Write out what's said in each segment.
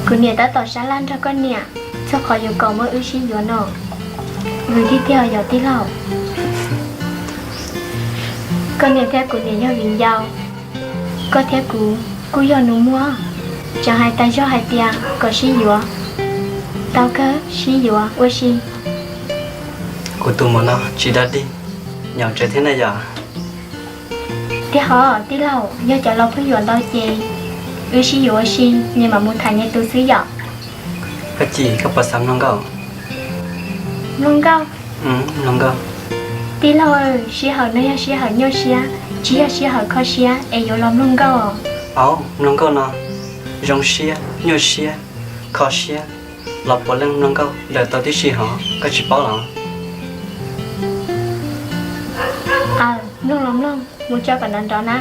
Kuv niam tab tom sab laj nrog koj niam txog qhov yuav kom muab wb sib yuav no. Vwm tiag tiag yom tij laug. Koj niam thiab kuv niam yog viv ncaus, koj thiab kuv kuj yog nus muag, tseem hais tas zog hais tias kom sib yuav. Tau kawg, sib yuav ua si. Kuv tus muam no tsis dog dig, nyaum tsev thiab na yom. Tiag hov tij laug, yog cov laus pheej yuav ntau ces wb sib yuav ua si, nyias mam mus tham nyias tus xwb yom. Koj Cim, koj puas xav mloog nkauj? Mloog nkauj? Mloog nkauj. Tij laug, sij hawm no yog sij hawm nyuaj siab, tsis yog sij hawm kho siab es yuav los mloog nkauj. Au, mloog nkauj no zoo siab, nyuaj siab, kho siab, los puav leej mloog nkauj lawm tau tib si hov, koj tsis paub los? Aw, mloog los mloog, mus tso kom nrov nrov na.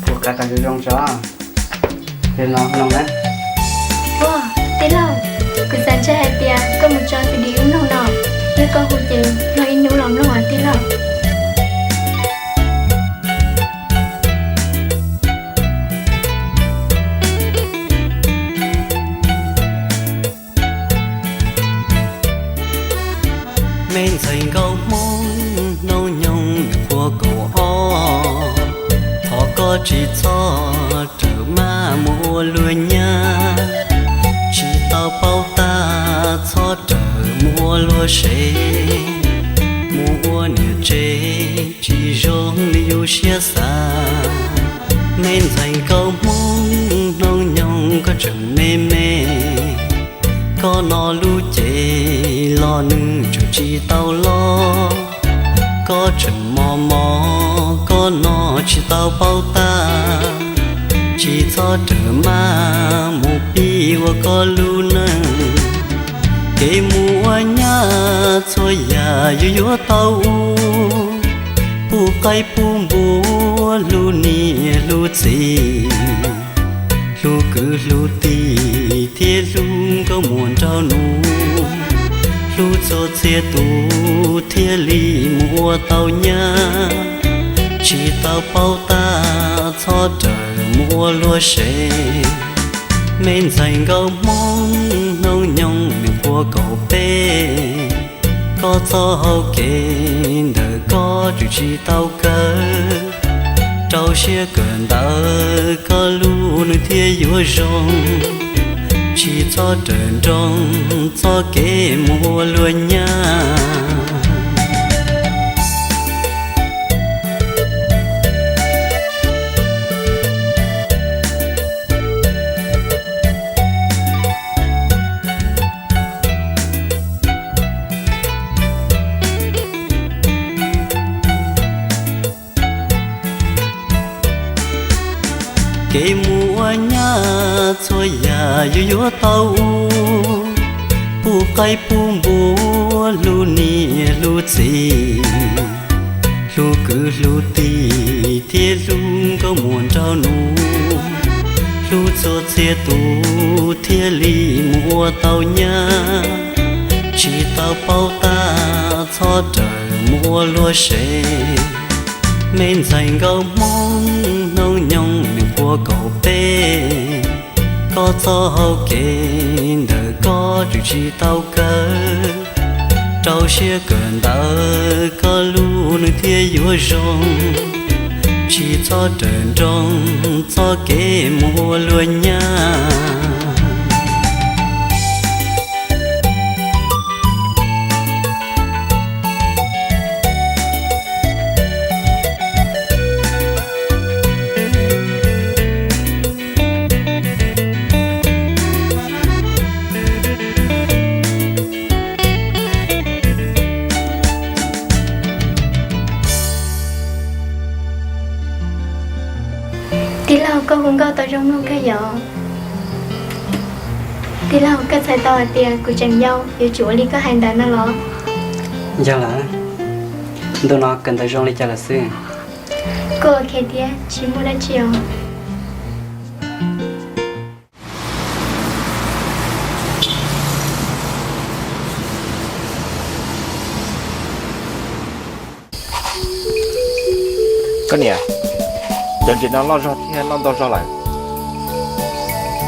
Kuv qab kom zoo zoo tso, ces los mloog na. Ua, tij laug, kuv xav ntshe hais tias koj mus tso tus dim wb mloog no, yog koj hu ces mloog ib hnub los mloog os tij laug. Me ntxhais nkauj Hmoob hnub nyoog nws qhua kaum ob, thov koj tsis txhob rawm maj mus ua luag nyab, tsis tau paub tab txhob rawm mus ua luag sev, mus ua niam tsev tsis zoo li yus siab xav. Me ntxhais nkauj Hmoob hnub nyoog koj tseem me me, koj no lub cev los nws tseem tsis tau loj, koj tseem mos mos koj no tsis tau paub tab, tsis txhob rawm maj mus pib ua koj lub neej. Kev mus ua nyab txhua yam yuav yuav tau ua, pub qaib pub npua hlub niam hlub txiv, hlub kwv hlub tij thiab hlub nkauj muam nraug nus, hlub txhua txhia tus thiaj li mus ua tau nyab, tsis tau paub tab txhob rawm mus ua luag sev. Me ntxhais nkauj Hmoob hnub nyoog nws qhua kaum peb, koj txoj hau kev ntawm koj tseem tsis tau kawg, rau siab kawm ntawv koj lub neej thiaj yuav zoo, tsis txhob rawm nroos txoj kev mus ua luag nyab. Kev mus ua nyab txhua yam yuav yuav tau ua, pub qaib pub npua hlub niam hlub txiv, hlub kwv hlub tij thiab hlub nkauj muam nraug nus, hlub txhua txhia tus thiaj li mus ua tau nyab, tsis tau paub tab txhob rawm mus ua luag sev. Me ntxhais nkauj Hmoob hnub nyoog nws qhua kaum peb, koj txoj hau kev ntawm koj tseem tsis tau kawg, rau siab kawm ntawv koj lub neej thiaj yuav zoo, tsis txhob rawm nroos txoj kev mus ua luag nyab. Tij laug, koj hu nkauj tau zoo mloog kawg yom. Tij laug, koj txhais tau hais tias kuv tseem yau yuav tsum ua li koj hais ntawd no los? Yog lawm, ntu no kawm ntawv zoo li cas lawm xwb? Kuj ok thiab, tsis muaj dab tsi os. Koj niam, cov ntses no loj zog thiab noj ntau zog lawm.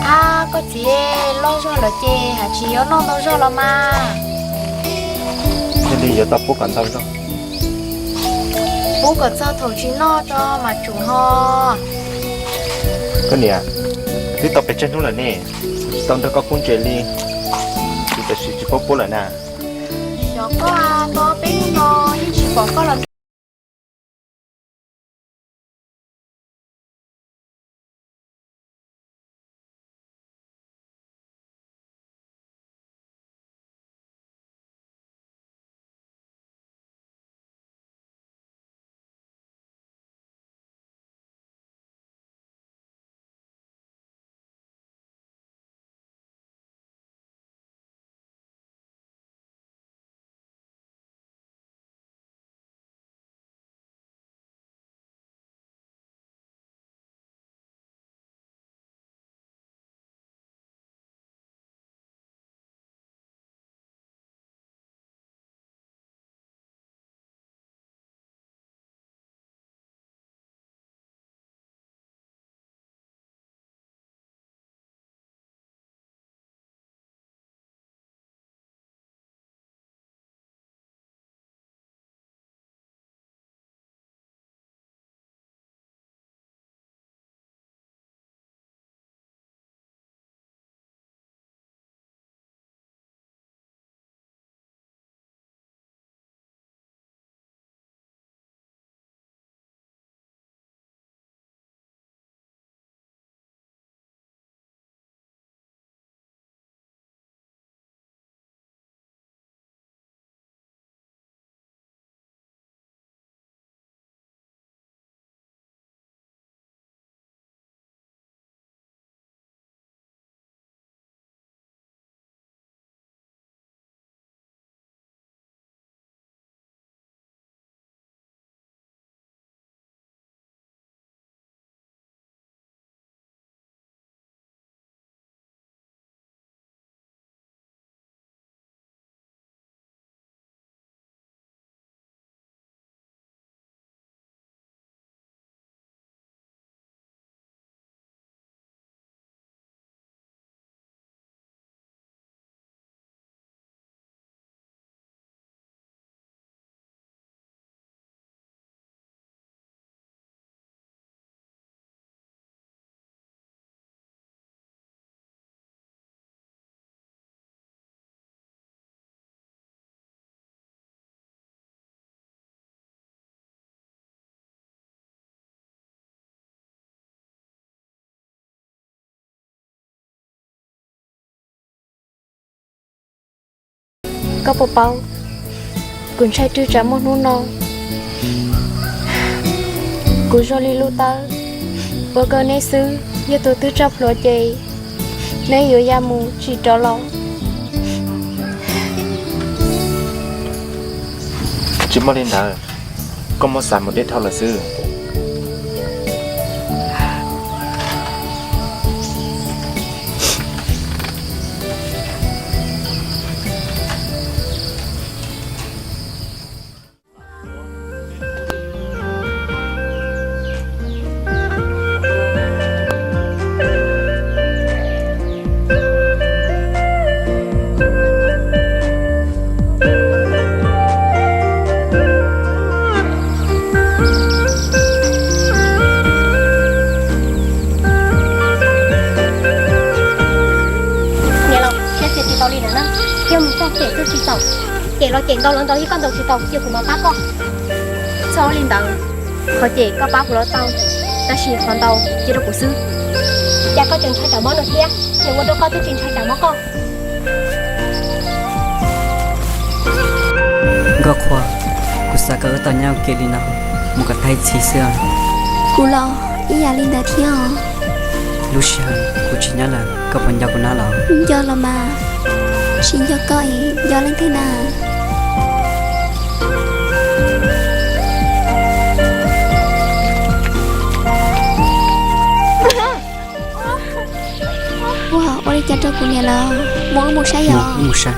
Ab, koj txiv, loj zog lawm ces haj tsis yuav noj ntau zog los mas. Thiaj li yuav tau pub kom ntau zog. Pub kom txog thaum tsis noj tso mas tsum ho. Koj niam, twb tau pes tsawg hnub lawm ne, tsis tau nrog koj pub ntses li, ces tam sim tsis paub pub lawm na. Xyov koj, tau peb hnub no yeej tsis pom koj los. Koj puas paub, kuv ntshai twb tsam muaj hnub no, kuv zoo li lub tawb ua koj neb xwb, yog tus twb tso plhuav ces neb yuav ya mus tsis rov los. Tsis muaj li ntawd, koj muab xav mus deb dhau lawm xwb. Niam laus, saib xyuas tsis tau li ntawd na, yog mus txog cem twb tsis txaus, cem los cem ntau los ntau, yog koj ntaus tsis tau ces kuv mam pab koj. Txhob li ntawd, qhov cem koj pab kuv los tau, tab sis qhov ntaus cia rau kuv xwb. Cas koj tseem ntshai tsam mob no thiab, nws ua rau koj twb tsis ntshai tsam mob koj. Nkauj Qhua, kuv xav kom wb tau nyob ua ke li no mus kom tag ib txhis xwb. Kuv los ib yam li ntawd thiab os. Lub sij hawm kuv tsis nyob lawm, koj puas nco kuv na los? Nco los mas, tsis nco koj es nco leej twg na? Ua, ua li cas rau kuv niam lawm? Mus wb mus saib yom. Mus saib.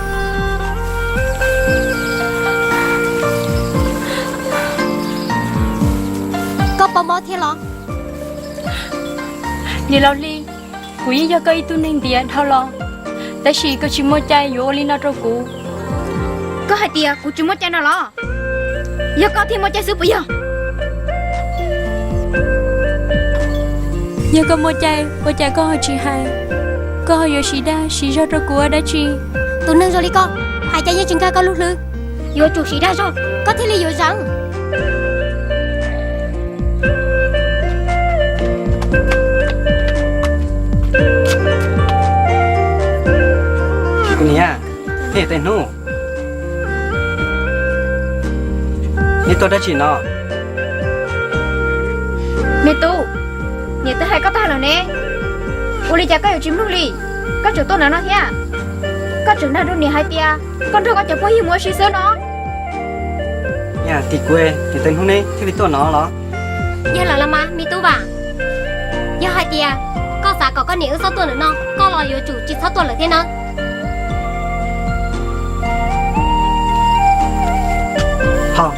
Koj pom mob thiab los? Niam laus Hli, Kuv yeej yog koj ib tug neeg ntiav dhau los, tab sis koj tsis muaj cai yuav ua li no rau kuv. Koj hais tias kuv tsis muaj cai no los? Yog koj thiaj muaj cai xwb puas yog? Yog koj muaj cai ua cas koj ho tsis hais? Koj ho yuav siv dag siv zog rau kuv ua dab tsi? Tus neeg zoo li koj hais cas yeej tsis nkag koj lub hlwb. Yuav tsum siv dag zog koj thiaj li yuav zeem. Kuv niam, tej hnub neb tuaj dab tsi no? Me tub, niam twb hais koj tag lawm ne, ua li cas koj yuav tsis mloog li? Koj tseem tuaj ntawm no thiab, koj tseem nrog niam hais tias koj nrog koj cov phooj ywg mus ua si xwb no. Yog tim kuv, niam tej hnub neb thiaj li tuaj no los? Yog lawm los mas me tub Vam, yog hais tias koj xav kom koj niam wb txhob tuaj ntawm no, koj los yuav tsum tsis txhob tuaj lawm thiab nawb. Ho,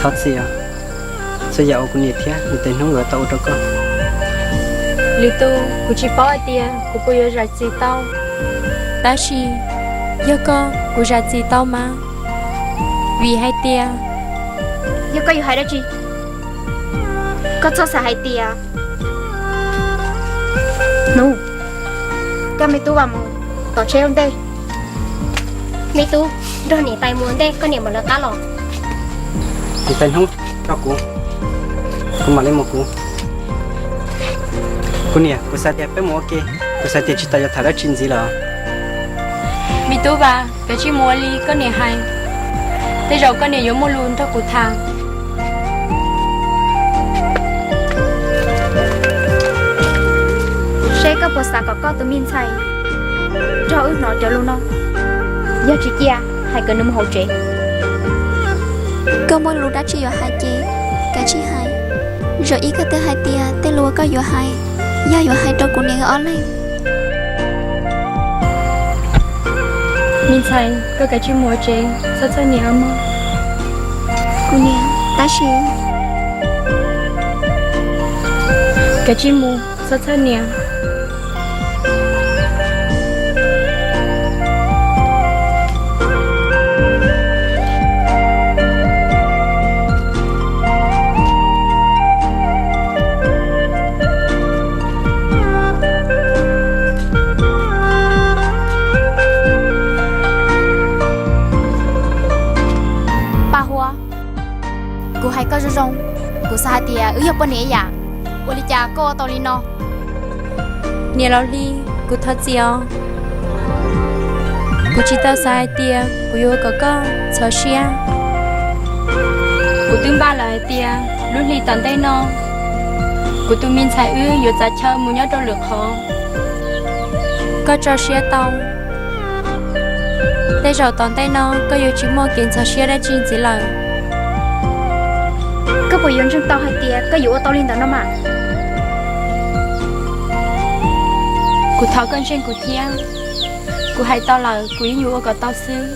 thov txim os, txhua yam uas kuv niam thiab niam tej hnub yuav tau ua rau koj. Lwm tus kuv tsis paub hais tias kuv puas yuav zam txim tau, tab sis yog koj kuv zam txim tau mas, vim hais tias... Yog koj yuav hais dab tsi, koj txhob xav hais tias... Hnub, koj me tub Vam mus tom tsheb ua ntej. Me tub, nrog niam tais mus ua ntej, koj niam mam lawv qab los. Niam tais hnub, rau kuv, kuv mam li mus kuv. Kuv niam, kuv xav tias peb mus ua ke, kuv xav tias tsis tas yuav tham dab tsi ntxiv lawm. Me tub Vam, kav tsij mus ua li koj niam hais, tej zaum koj niam yuav muaj lus nrog kuv tham. Seb koj puas xav kom koj tus me ntxhais nrog wb hnov cov lus no, yog tsis cia hais kom nws mus hauv tsev. Koj muaj lus dab tsi yuav hais ces kav tsij hais. Zaum ib koj twb hais tias tej lus uas koj yuav hais yog yuav hais rau kuv niam wb ob leeg. Me ntxhais, koj kav tsij mus tsev, txhob txhawj niam os mog. Kuv niam, tab sis kav tsij mus, txhob txhawj niam. Paj Huab, kuv hais koj zoo zoo, kuv xav hais tias wb yog poj niam ib yam, ua li cas koj ua tau li no? Niam laus Hli, kuv thov txim os. Kuv tsis tau xav hais tias kuv yuav ua kom koj ntxhov siab. Kuv twb npaj lawm hais tias lub hli tom ntej no, kuv tus me ntxhais wb yuav txav chaw mus nyob rau lwm qhov. Koj tso siab tau, tej zaum tom ntej no koj yuav tsis muaj kev ntxhov siab dab tsi ntxiv lawm. Koj puas yuav ntseeg tau hais tias koj yuav ua tau li ntawd no mas? Kuv thov koj ntseeg kuv thiab. Kuv hais tau lawm, kuv yeej yuav ua kom tau xwb.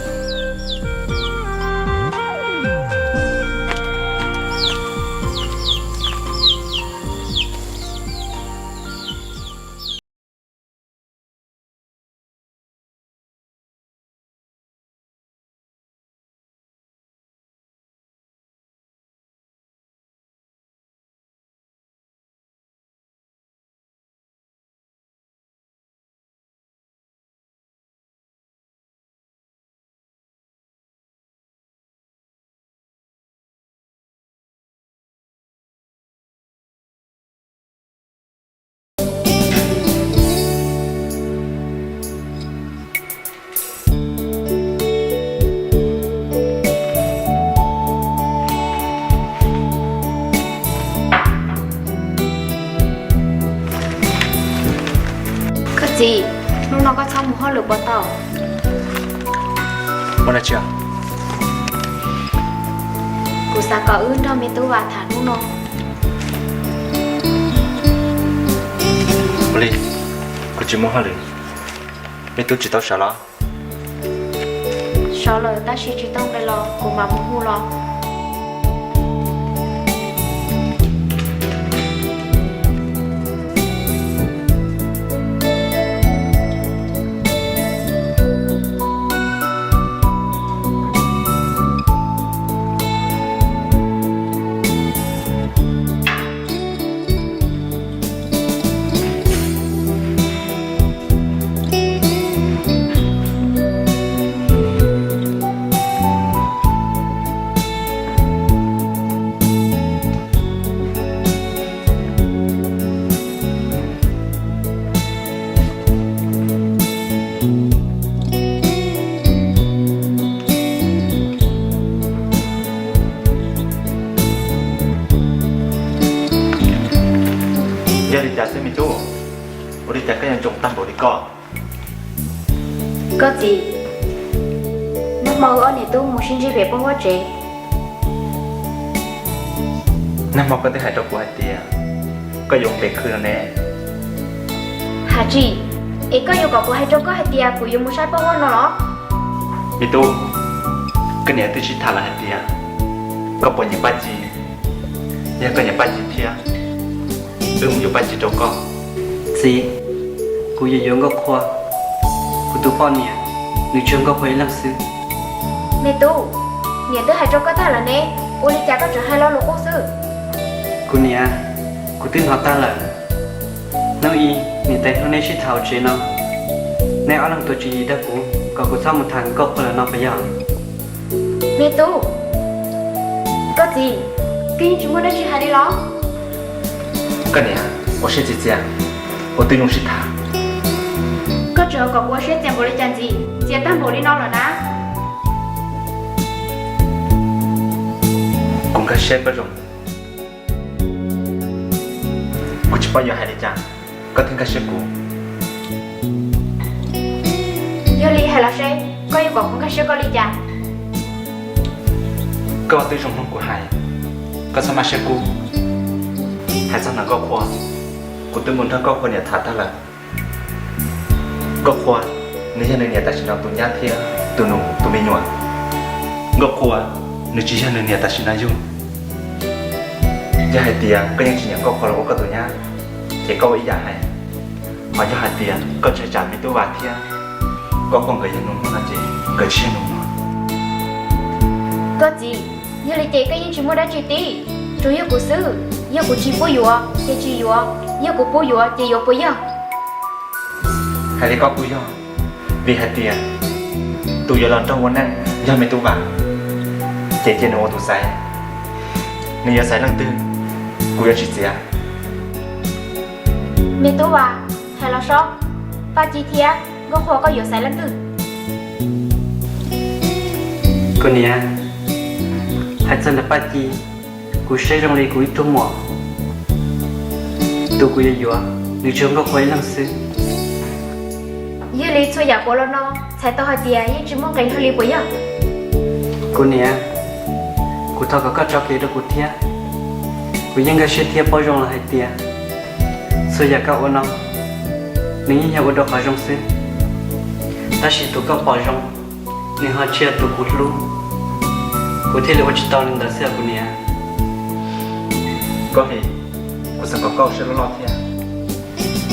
Koj txiv, hnub no koj txhob mus hauj lwm puas tau? Kuv xav kom wb nrog me tub Vam tham hnub no. Ua li, kuv tsis mus hauj lwm, me tub tsis tau sawv los? Sawv lawm tab sis tsis tau nqe los kuv mam mus hu los. Yog li cas xwb me tub, ua li cas koj yuav ntsoov tag npaum li koj? Koj txiv, nag hmo wb ob niam tub mus sib ntsib pem pab huab tsev. Nag hmo koj twb hais rau kuv hais tias koj yuav mus pem khw no ne. Haj tsis, es koj yuav kom kuv hais rau koj hais tias kuv yuav mus saib pab huab no los? Me tub, koj niam twb sib tham lawm hais tias koj puas nyiam Paj Ci. Yog koj nyiam Paj Ci thiab, wb mus yuav Paj Ci rau koj. Txiv, kuv yuav yuav Nkauj Qhua. Kuv tus poj niam nws tsis yog Nkauj Qhua ib leeg xwb. Me tub, niam twb hais rau koj tag lawm ne, ua li cas koj tseem hais lo lus qub xwb? Kuv niam, kuv twb hnov tag lawm. Hnub ib niam tais hnub neb sib tham hauv tsev no, neb ob leeg tuav tswv yim dag kuv kom kuv txhob mus tham Nkauj Qhua lawm no puas yog? Me tub, koj txiv, koj yeej tsis muaj dab tsi hais li los? Koj niam, ua siab txias txias, kuv twb zoo sib tham. Koj tseem kom kuv ua siab txias npaum li cas ntxiv, txias tag npaum li no lawm na. Kuv nkag siab koj zoo. Kuv tsis paub yuav hais li cas, koj thiaj nkag siab kuv. Yog li hais los seb, koj yuav kom kuv nkag siab koj li cas? Koj twb zoo mloog kuv hais, koj txhob maj siab kub. Hais txog ntawm Nkauj Qhua, kuv twb mus nrog Nkauj Qhua niam tham tag lawm. Nkauj Qhua, nws yog nws niam tam sim no tus nyab thiab tus nus tus me nyuam. Nkauj Qhua, nws tsis yog nws niam tam sim no yug. Yog hais tias koj yeej tsis nyiam Nkauj Qhua los ua koj tus nyab, ces koj ua ib yam hais. Ho yog hais tias koj tseem tsam me tub Vas thiab Nkauj Qhua nkawd yog nus muag no ces nkawd tsis yog nus muag. Koj txiv, yog li ces koj yeej tsis muaj dab tsi tib, tsuas yog kuv xwb. Yog kuv tsis pub yuav ces tsis yuav, yog kuv pub yuav ces yuav puas yog? Hais li koj kuj yog, vim hais tias tus yuav los nrog ua neej yog me tub Vas, ces cia nws ua tus xaiv. Nws yuav xaiv leej twg, kuv yuav tsis txiav. Me tub Vas, hais los sob, Paj Ci thiab Nkauj Qhua koj yuav xaiv leej twg? Kuv niam, hais txog ntawm Paj Ci, kuv saib zoo li kuv ib tug muam, tus kuv yuav yuav nws tsuas Nkauj Qhua ib leeg xwb. Yog li txhua yam puav los no txhais tau hais tias yeej tsis muaj nqis hlo li puas yog? Kuv niam, kuv thov kom koj tso kev rau kuv thiab. Kuv yeej nkag siab thiab paub zoo lawm hais tias txhua yam koj ua no, nws yeej yog ua rau qhov zoo xwb. Tab sis tus koj pom zoo, nws ho tsis yog tus kuv hlub, kuv thiaj li ua tsis tau li ntawd xwb os kuv niam. Nkauj Hli, kuv xav kom koj ua siab loj loj thiab,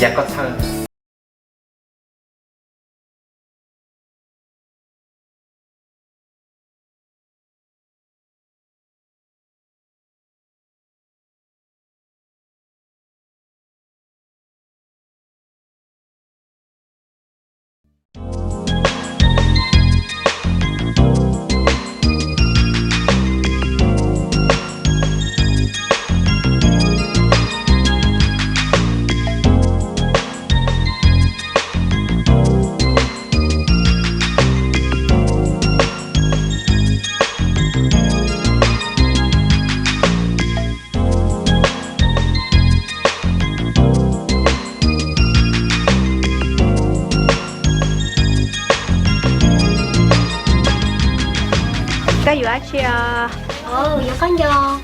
yam koj txhawj. Koj yuav dab tsi os? Yuav khaub ncaws.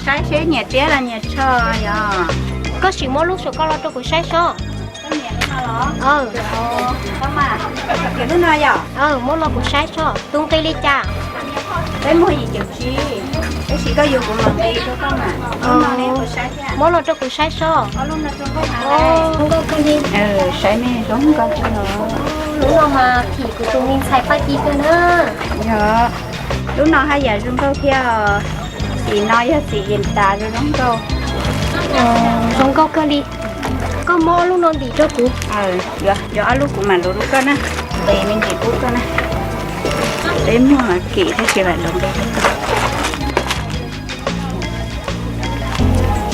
Saib seb nyias riab los nyias tsho yog. Koj sim muab lub saum koj los rau kuv saib sob. Lub no yog? Muab los kuv saib sob, tus nqi li cas? Peb muag yim caum tsib, tab sis koj yuav kuv mam nqi rau koj mas. Lub no ne kuv saib thiab. Muab los rau kuv saib sob. Lub no zoo nkauj heev li. Saib me zoo nkauj. Lub no mas phim kuv tus me ntxhais Paj Ci kawg na. Yog, lub no haj yam zoo nkauj thiab. Txiv no yog txiv Yes Tas, zoo nkauj. Zoo nkauj kawg li. Koj muab ob lub no ntim rau kuv. Yuav ob lub kuv mam luv rau koj na. Nqi me ntsis pub koj na. Peb muag mas kim tab sis lam luv nqi rau koj.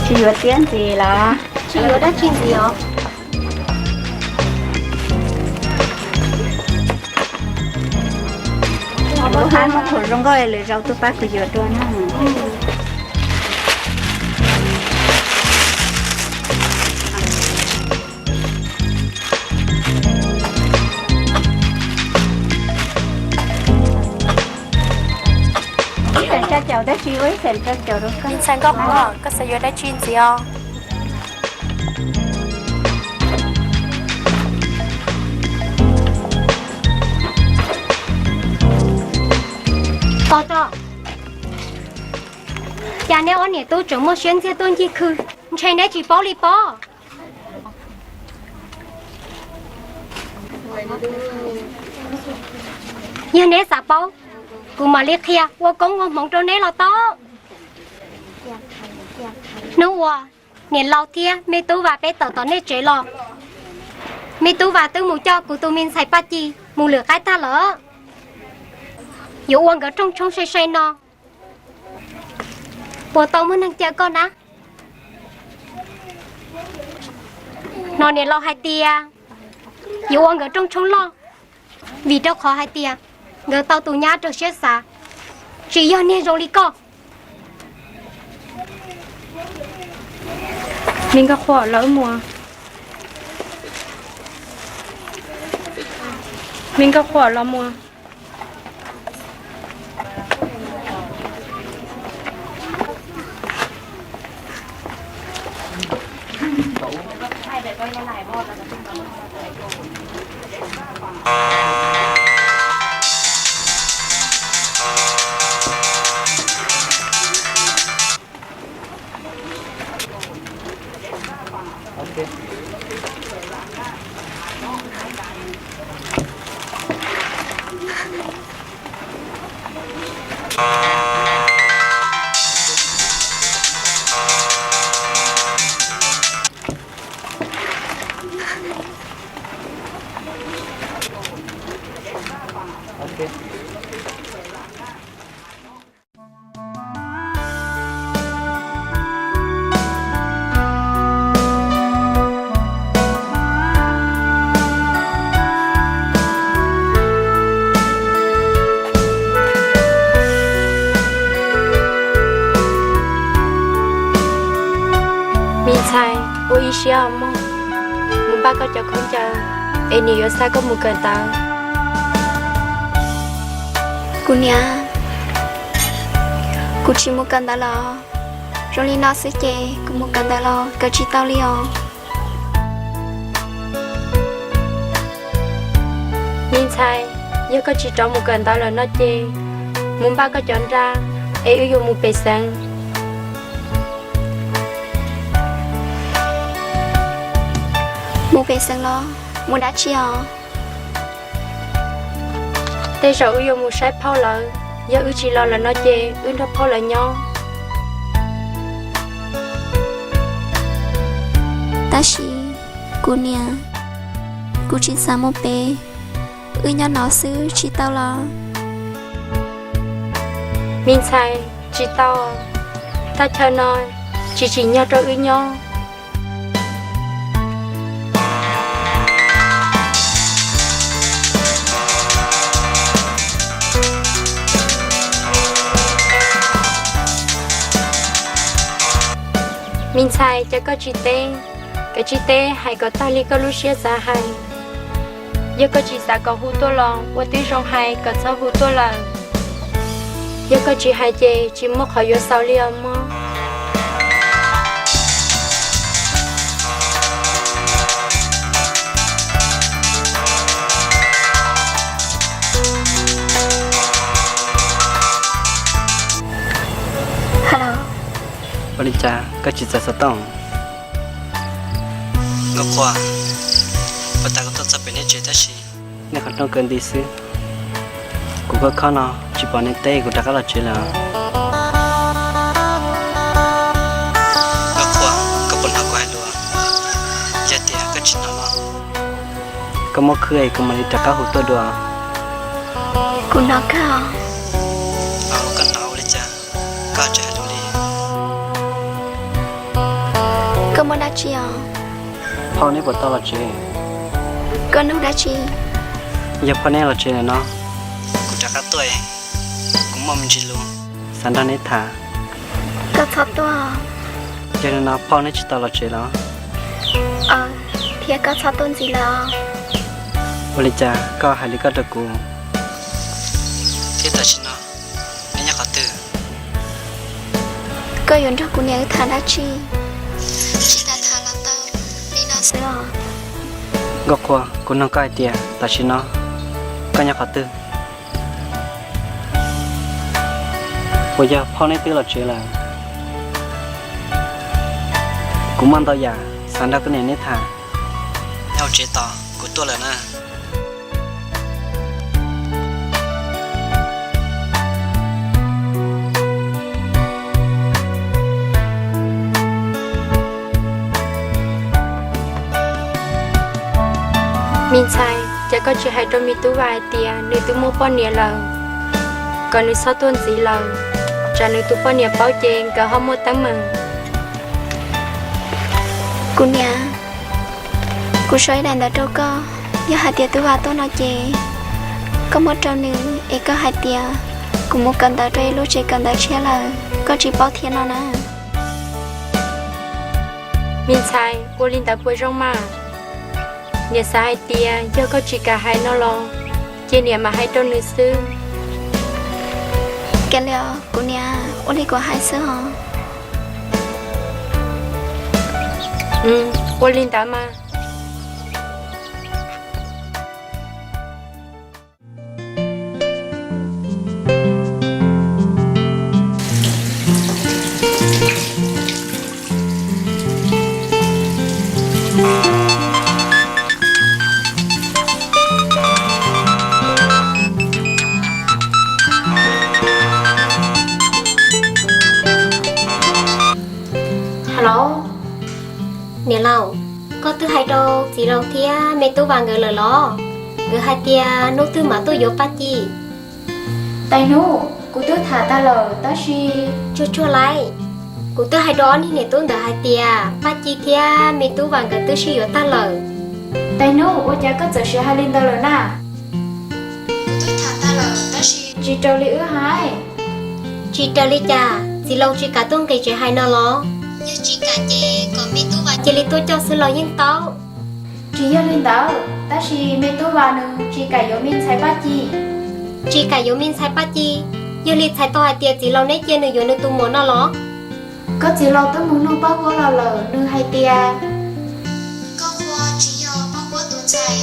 Tsis yuav tiab ntxiv los? Tsis yuav dab tsi ntxiv os. Lub hab muab qhuav zoo nkauj es lwm zaus tuaj pab kuv yuav dua na. Dab tsi ua ib xeem rau caum rau koj. Me ntxhais Nkauj Qhua, koj xav yuav dab tsi ntxiv os? Pog tso, cas neb ob niam tub tseem muaj siab ntxiag tuaj ncig khw, ntshe neb tsis paub li pob. Yog neb xav paub, kuv mam li qhia ua koob ua hmoov rau neb los tau. Hnub uas niam laus thiab me tub Vas peb tawm tom nej tsev los, me tub Vas twb mus coj kuv tus me ntxhais Paj Ci mus lwm qaib tag lawm. Yuav ua nkawd rooj tshoob sai sai no, puas tau muaj neeg caw koj na? No niam laus hais tias yuav ua nkawd rooj tshoob loj, vim rau qhov hais tias nkawd tau tus nyab raws siab xav, tsis yog niag zoo li koj. Me Nkauj Qhua, los wb mus. Me Nkauj Qhua, los mus. Me ntxhais, ua ib siab mog, mus npaj koj cov khaub ncaws es niam yuav xa koj mus kawm ntawv. Kuv niam, kuv tsis mus kawm ntawv lawm. Zoo li no xwb ces kuv mus kawm ntawv los kawm tsis tau li os. Me ntxhais, yog koj tsis rov mus kawm ntawv lawm no ces mus npaj koj cov nra es wb yuav mus pem xeev. Mus pem xeev los mus dab tsi os? Tej zaum wb yuav mus saib phauj lawv, yog wb tsis los lawm no ces wb nrog phauj lawv nyob. Tab sis kuv niam, kuv tsis xav mus pem, wb nyob no xwb tsis tau los? Me ntxhais, tsis tau, thaj chaw no tsis tsim nyog rau wb nyob. Me ntxhais, cas koj tsis teb, koj tsis teb hais kom tag li koj lub siab xav hais. Yog koj tsis xav kom hu tuaj los ua tib zoo hais kom txhob hu tuaj lawm. Yog koj tsis hais ces tsis muaj qhov yuav xaus li os mog. Hello. Ua li cas koj tsis txais xov tooj? Nkauj Qhua, puag ta kuv tuaj txog pem nej tsev tab sis nej qhov rooj kaw nti xwb. Kuv khob khob no tsis pom nej teb kuv rov qab los tsev lawm. Nkauj Qhua, koj puas hnov kuv hais lus? Yog tias koj tsis hnov los, koj muab khwb es kuv mam li rov qab hu tuaj dua. Kuv hnov kawg. Koj hnov ua li cas koj tsis hais lus li? Koj muaj dab tsi os? Phauj neb puas tau los tsev? Koj nug dab tsi? Yog phauj neb los tsev lawm no, kuv rov qab tuaj, kuv muaj me ntsis lus xav nrog neb tham. Koj txhob tuaj. Yog li no phauj neb tsis tau los tsev los? Thiab koj txhob tuaj ntxiv lawm. Ua li cas koj hais li koj rau kuv? Thiab tam sim no neb nyob qhov twg? Koj yuav nrog kuv niam wb tham dab tsi? Tsis tas tham los tau li no xwb os. Nkauj Qhua, kuv nug koj hais tias tam sim no koj nyob qhov twg? Puas yog phauj neb twb los tsev lawm? Kuv muaj ntau yam xav nrog koj niam neb tham. Neb hauv tsev tos, kuv tuaj lawm na. Me ntxhais, cas koj tsis hais rau me tub Vas hais tias nws twb muaj poj niam lawm, kom nws txhob tuaj ntxiv lawm, tsam nws tus poj niam paub ces nkawd ho muaj teeb meem. Kuv niam, kuv sau ib daim ntawv rau koj, yog hais tias tub Vas tuaj no ces koj muab rau nws es koj hais tias kuv mus kawm ntawv rau ib lub tsev kawm ntawv tshiab lawm, koj tsis paub thiab no na. Me ntxhais, ua li ntawd puas zoo mas? Niam xav hais tias yog koj tsis kam hais no los, ces niam mam hais rau nws xwb. Kav liam, kuv niam, ua li kuv hais xwb os. Ua li ntawd mas. Hello. Niam laus, koj twb hais rau txiv laus thiab me tub Vas nkawd lawm los? Nkawd hais tias hnub twg mam tuaj yuav Paj Ci. Tais Hnub, kuv twb tham tag lawm tab sis, tsuag tsuag lauj, kuv twb hais rau ob niag niam tub ntawd hais tias Paj Ci thiab me tub Vas nkawd twb sib yuav tag lawm. Tais Hnub, ua cas koj txawm sim hais li ntawd lawm na? Kuv twb tham tag lawm tab sis, tsis raws li wb hais. Tsis raws li cas? Txiv laus tsis kam tuaj nqis tsev hais no los? Yog tsis kam ces kom me tub Vas cia li tuaj coj xwb los yeej tau. Tsis yog li ntawd, tab sis me tub Vas nws tsis kam yuav me ntxhais Paj Ci. Tsis kam yuav me ntxhais Paj Ci? Yog li txhais tau hais tias txiv laus neb cia nws yuav nws tus muam no los? Koj txiv laus twb mus nug Paj Huab los lawm, nws hais tias Nkauj Qhua tsis yog Paj Huab tus ntxhais,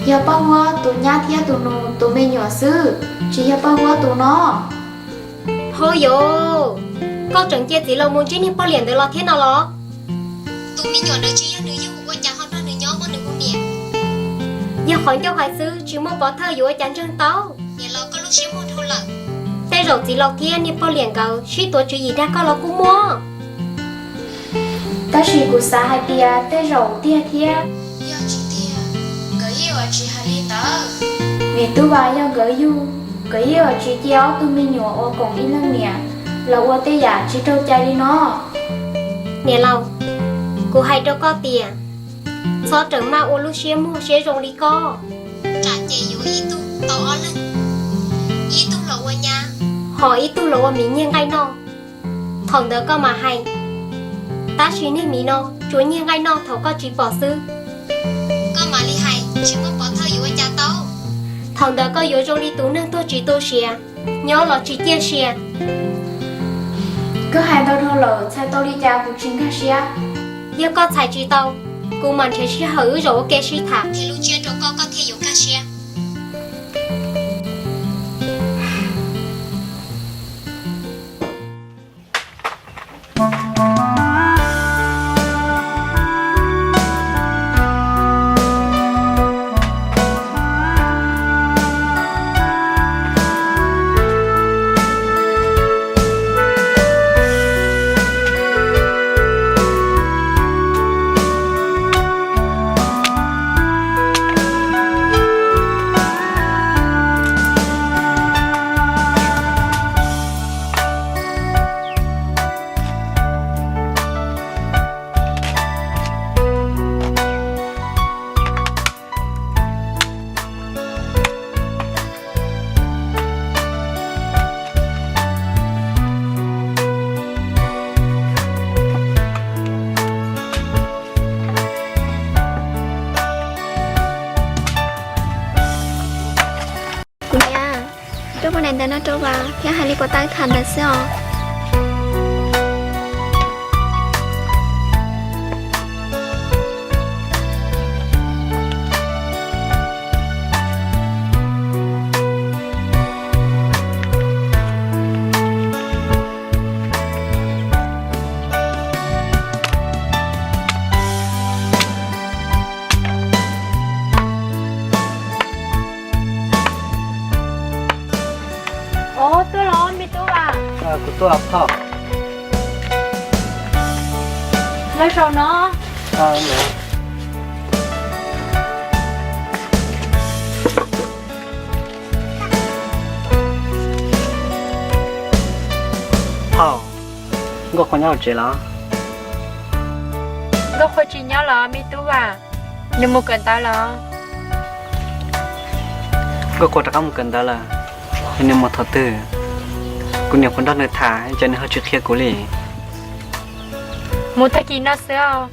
yog Paj Huab tus nyab thiab tus nus tus me nyuam xwb, tsis yog Paj Huab tus no. Hauj yauv, koj tseem cia txiv laus mus ntsib niag poj liam ntawd los thiab no los? Tus me nyuam ntawd tsis yog nws yug, ua cas ho nrog nws nyob muaj nws ua niam? Yog qhov ncauj hais xwb, tsis muaj pov thawj yuav ua cas ntseeg tau. Niam laus, koj lub siab muag dhau lawm. Tej zaum txiv laus thiab niag poj liam nkawd sib tuav tswv yim dag koj los kuj muaj. Tab sis kuv xav hais tias tej zaum tiag thiab. Yog tsis tiag, nkawd yeej yuav tsis hais li ntawd. Vim tub Vas yog nkawd yug, nkawd yeej yuav tsis cia ob tug me nyuam ua koom ib leej niam los ua tej yam tsis raug cai li no. Niam laus, kuv hais rau koj tias, txhob rawm maj ua lub siab muag siab zoo li koj. Tsam ces yuav ib tug tau ob leeg, ib tug los ua nyab, ho ib tug los ua miv nyiag nqaij noj. Thaum ntawd koj mam hais, tab sis niag miv no tsuas nyiag nqaij noj thaum koj tsis pom xwb. Koj mam li hais, tsis muaj pov thawj yuav ua cas tau. Thaum ntawd koj yuav zoo li tus neeg tuag tsis tu siav, nyob los tsis ciaj sia. Koj hais ntau dhau lawm, txhais tau li cas kuv tsis nkag siab. Yog koj txhais tsis tau, kuv mam nrhiav sij hawm wb zaum ua ke sib tham, qhia lub ntsiab rau koj, koj thiaj yuav nkag siab. Kuv niam, tuaj muab daim ntawv no rau Vas thiab hais li puas tau tham ntawd xwb os. Tuaj phauj. Lawv zaum no. Phauj, Nkauj Qhua nyob hauv tsev los? Nkauj Qhua tsis nyob los me tub Vam, nws mus kawm ntawv los? Nkauj Qhua rov qab mus kawm ntawv lawm, nws mus thaum twg? Kuv niam puas nrog nws tham cas nws ho tsis qhia kuv li? Mus tag kis no xwb os.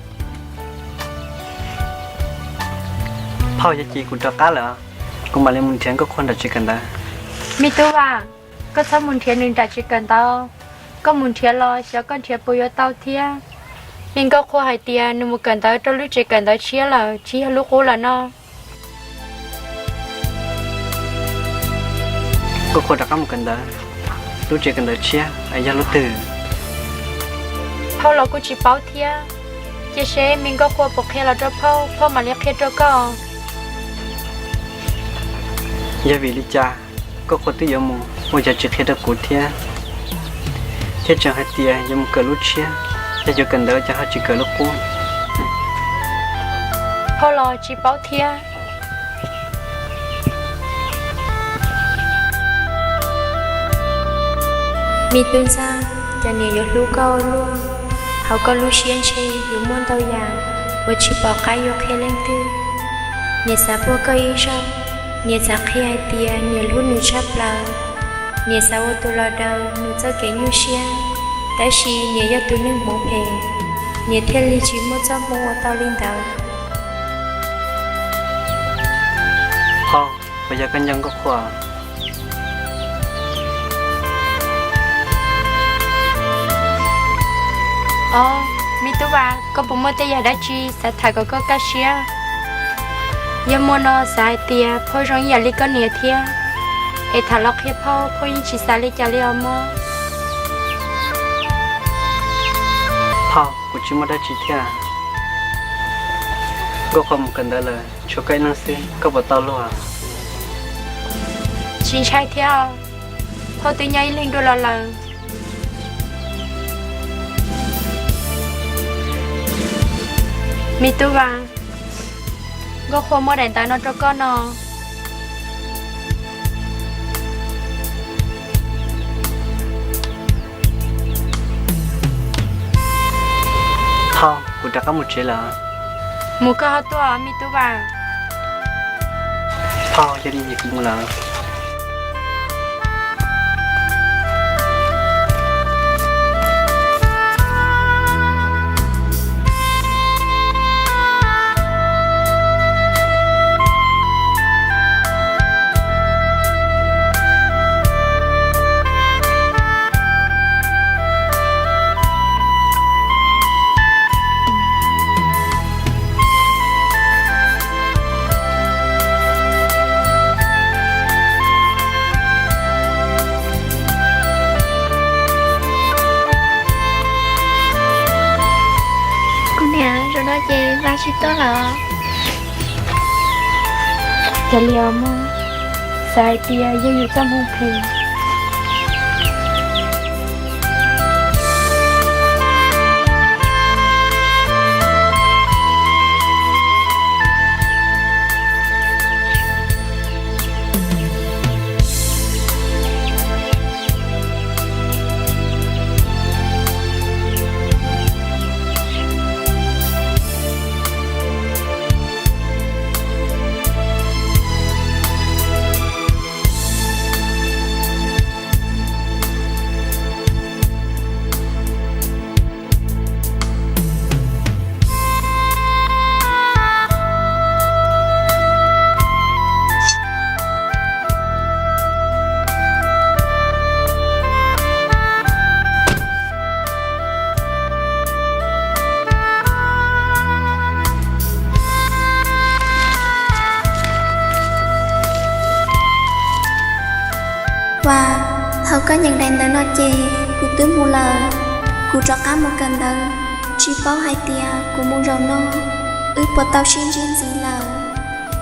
Phauj, yog ces kuv rov qab lawm, kuv mam li mus nrhiav Nkauj Qhua nram tsev kawm ntawv. Me tub Vam, koj txhob mus nrhiav nws nram tsev kawm ntawv, koj mus nrhiav los xyov koj nrhiav puas yuav tau thiab. Me Nkauj Qhua hais tias nws mus kawm ntawv rau lub tsev kawm ntawv tshiab lawm, tsis yog lub qub lawm no. Nkauj Qhua rov qab mus kawm ntawv lub tsev kawm ntawv tshiab es yog lub twg? Phauj los kuj tsis paub thiab, cia seb me Nkauj Qhua puas qhia los rau phauj, phauj mam li qhia rau koj. Yog vim li cas Nkauj Qhua twb yuav mus ua cas tsis qhia rau kuv thiab? Thiab tseem hais tias yuav mus kawm lub tshiab, yog yuav kawm ntawv cas ho tsis kawm lub qub? Phauj los tsis paub thiab. Me tub Ntxawg, cas niam yuav hlub koj ua luaj, hauv koj lub siab ntshe yuav muaj ntau yam uas tsis pom qab yuav qhia leej twg. Niam xav puag koj ib zaug, niam xav qhia hais tias niam hlub nws tshaj plaws. Niam xav ua tus los daws nws txoj kev nyuaj siab, tab sis niam yog tus neeg hmoov phem, niam thiaj li tsis muaj txoj hmoo ua tau li ntawd. Phauj, puas yog koj nco Nkauj Qhua? Os, me tub Vam, koj puas muaj tej yam dab tsi xav tham kom koj kaj siab? Yog muaj no xav hais tias phauj zoo ib yam li koj niam thiab, es tham los qhia phauj, phauj yeej tsis xav li cas li os mog. Phauj, kuv tsis muaj dab tsi thiab. Nkauj Qhua mus kawm ntawv lawm, tshuav koj ib leeg xwb, koj puas tau luag? Tsis ntshai thiab, phauj twb nyob ib leeg dua los lawm. Me tub Vam, Nkauj Qhua muab daim ntawv no rau koj no. Phauj, kuv rov qab mus tsev lawm. Mus koj ho tuaj me tub Vam. Phauj, yog li kuv mus lawm. Kuv niam, zaum no ces Vam tsis tuaj lawm. Cas li os mog, xav hais tias yog yus txoj hmoo phem. Vam, thaum koj nyeem daim ntawv no ces kuv twb mus lawm. Kuv rov qab mus kawm ntawv, tsis paub hais tias kuv mus zaum no wb puas tau sib ntsib ntxiv lawm.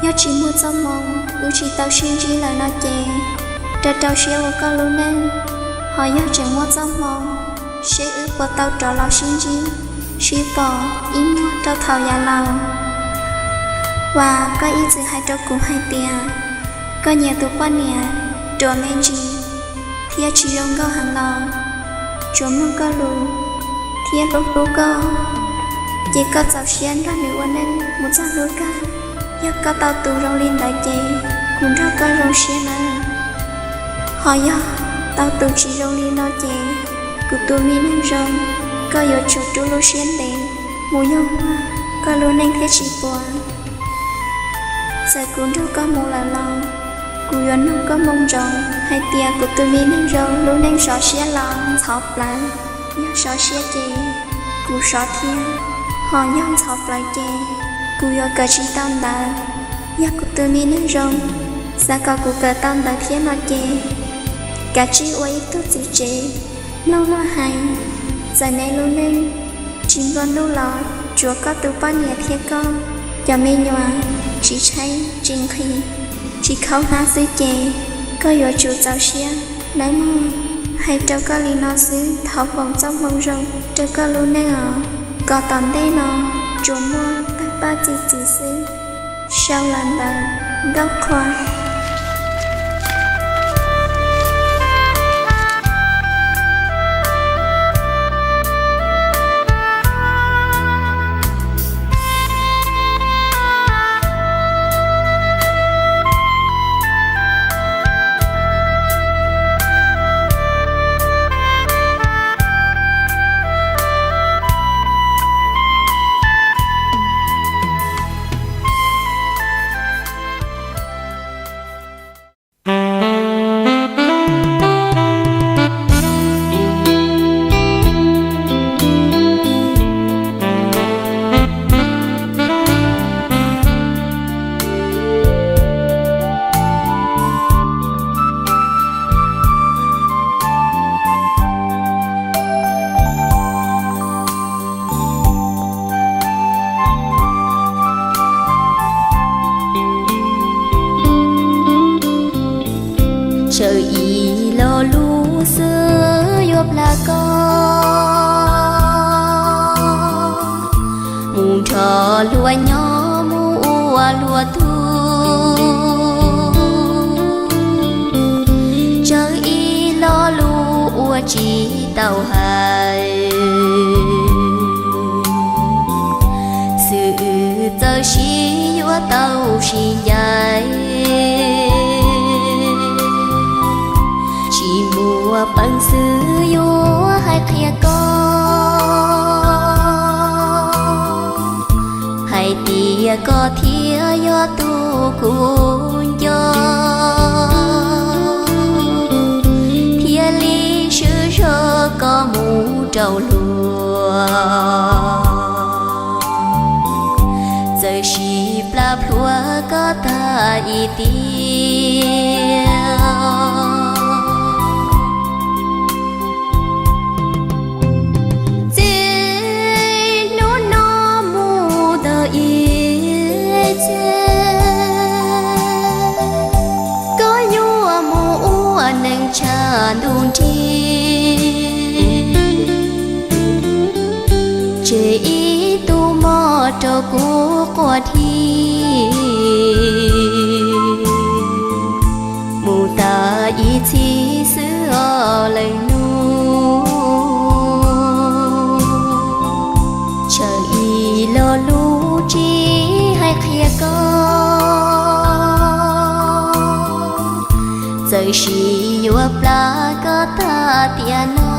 Yog tsis muaj txoj hmoo wb tsis tau sib ntsib lawm no ces rau rau siab ua koj lub neej. Ho yog tseem muaj txoj hmoo, seb wb puas tau rov los sib ntsib, sib pom ib nyuag rau thaum yav laus. Uas koj ib txwm hais rau kuv hais tias koj nyiam tus poj niam ruam me ntsis thiab tsis zoo nkauj heev los tsuas mloog koj lus thiab hlub hlub koj, ces koj txaus siab nrog nws ua neej mus txog hnub kawg. Yog koj tau tus zoo li ntawd ces kuv nrog koj zoo siab nawb. Ho yog tau tus tsis zoo li no ces kuv tus me neeg zoo, koj yuav tsum rub lub siab ntev mus yog muaj koj lub neej thiaj tsis puas. Txawm kuv nrog koj mus lawm los kuv yuav nug koj moo ntsoov hais tias kuv tus me neeg zoo lub neej sov siab los ntxhov plawv. Yog sov siab ces kuv sov thiab, ho yog ntxhov plawv ces kuv yuav kawm tsis tau ntawv. Yog kuv tus me neeg zoo xav kom kuv kawm tau ntawv thiab no ces kav tsij ua ib tug txiv tsev mloog luag hais. Txawm neb lub neej tsis nplua nuj los tsuav koj tus poj niam thiab koj cov me nyuam tsis tshaib tsis nqhis, tsis khaub hlab xwb ces koj yuav tsum txaus siab nawb mog. Hais rau koj li no xwb, thov foom txoj hmoo zoo rau koj lub neej os, kom tom ntej no tsuas muaj tawg paj txi txiv xwb. Sau los ntawm Nkauj Qhua. Tsawg ib lo lus xwb yuav plam koj mus nrog luag nyob mus ua luag tug. Tsawg ib lo lus ua tsis tau hais, xwm txawm sib yuav tau sib ncaim, tsis muaj peev xwm yuav hais qhia koj hais tias koj thiaj yog tus kuv nco, thiaj li swb zog koj mus rau luag. Txawm sis plam plhuav koj tag ib tiam, txij hnub no mus tau ib txhis, koj yuav mus ua neej tshav ntuj nrig, tseg ib tug mov rau kuv quaj dhi mus tas ib txhis xwb os lawm hnub. Tsawg ib lo lus tsis hais qhia koj, txawm sis yuav plam koj tag tiam no,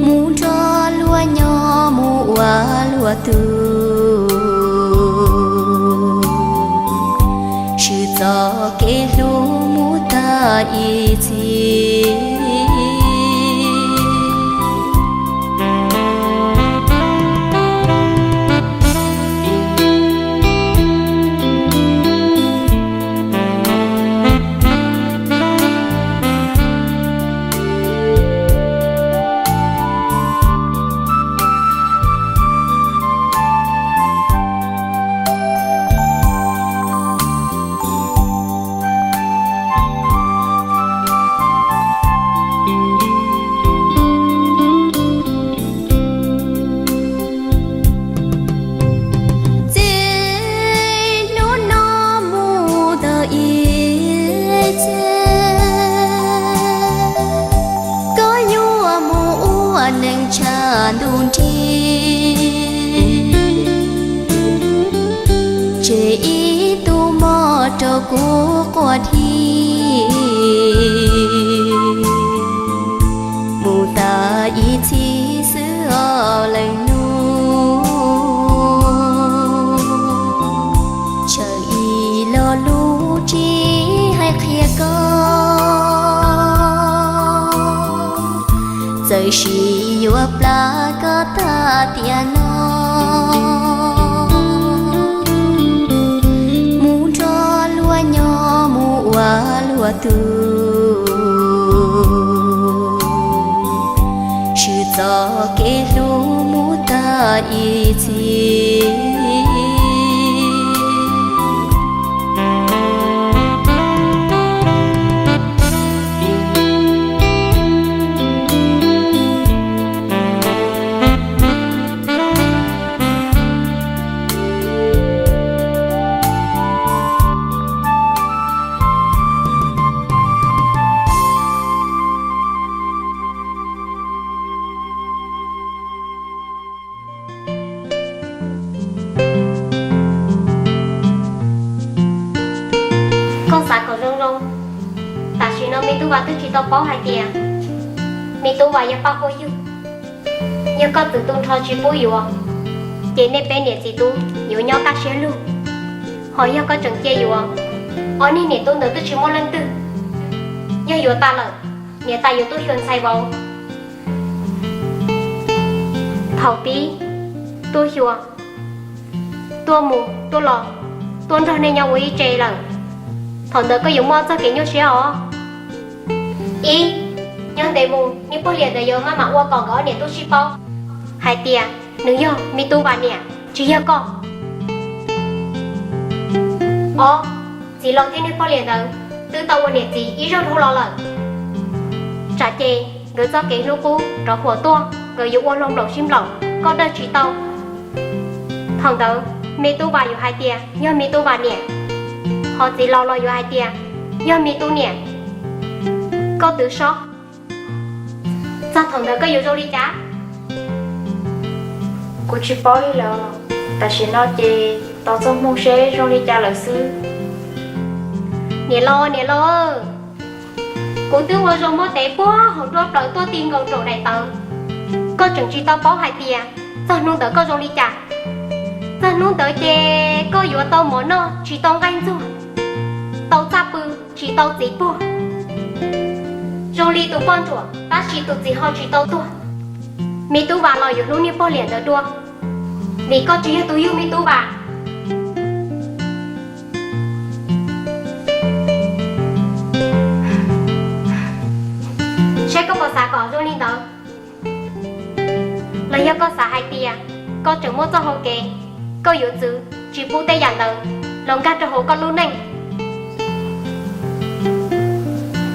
mus nrog luag nyob mus ua luag tug, swb txoj kev hlub mus tag ib txhis. tus nrig, tseg ib tug mog rau kuv quas dhi. Mus tas ib txhis xwb os leej nus, tsawm ib lo lus tsis hais qhia koj, txawm sis yuav plab koj tag tiam no, mus nrog luag nyob mus ua luag tug, swb txoj kev hlub mus tag ib txhis. Koj xav kom zoo zoo, tam sim no me tub Vas twb tsis tau paub hais tias me tub Vas yog Paj Huab Yug. Yog koj txwv tu nrho tsis pub yuav, ces nej peb niam txiv tub yuav nyob kaj siab lug. Ho yog koj tseem cia yuav, ob niag niam tub ntawd twb tsis muaj leej twg. Yog yuav tas lawm, niam tais yuav tuaj xyuas ntxhais vauv. Thaum pib tuaj xyuas, tuaj mus tuaj los, tuaj nrog nej nyob ua ib tse lawm, thaum ntawd koj yuav muaj txoj kev nyuaj siab os. Ib, nyob ntev mus niag pog Liam ntawd yuav maj mam ua kom nkawd ob niam tub sib paub hais tias nws yog me tub Vas niam, tsis yog koj. Ob, txiv laus thiab niag pog Liam ntawd twb tau ua niam txiv ib zaug dhau los lawm. Tsam ces nkawd txoj kev hlub qub rov huam tuaj, nkawd yuav ua hlo nplaum sib nplaum, koj dawj tsis tau. Thaum ntawd me tub Vas yuav hais tias yog me tub Vas niam, ho txiv laus los yuav hais tias yog me tub niam. Koj twv sob, txog thaum ntawd koj yuav zoo li cas? Kuv tsis paub li lawm, tam sim no ces tos txog hmoo seb zoo li cas lawm xwb. Niam laus, niam laus, kuv twb ua zoo muab tev puag hauv nruab plaws tuaj ti nkaus nraum daim tawv, koj tseem tsis tau paub hais tias txog hnub ntawd koj zoo li cas. Txog hnub ntawd ces koj yuav tau mov noj tsis tau nqaij ntxuag, tau txaj pw tsis tau txiv puag, zoo li tus poj ntsuam tab sis tus txiv ho tsis tau tuag. Me tub Vas los yuav hlub niag pog Liam ntawd dua, vim koj tsis yog tus yug me tub Vas. Saib koj puas xav kom zoo li ntawd, los yog koj xav hais tias koj tseem muaj txoj hau kev, koj yuav txwv tsis pub tej yam ntawd los nkag rau hauv koj lub neej.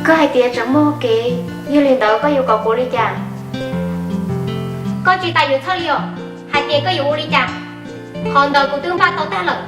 Koj hais tias tseem muaj hau kev, yog li ntawd koj yuav kom kuv ua li cas? Koj tsis tas yuav txhawj li os, hais tias koj yuav ua li cas, qhov ntawd kuv twb npaj tau tag lawm.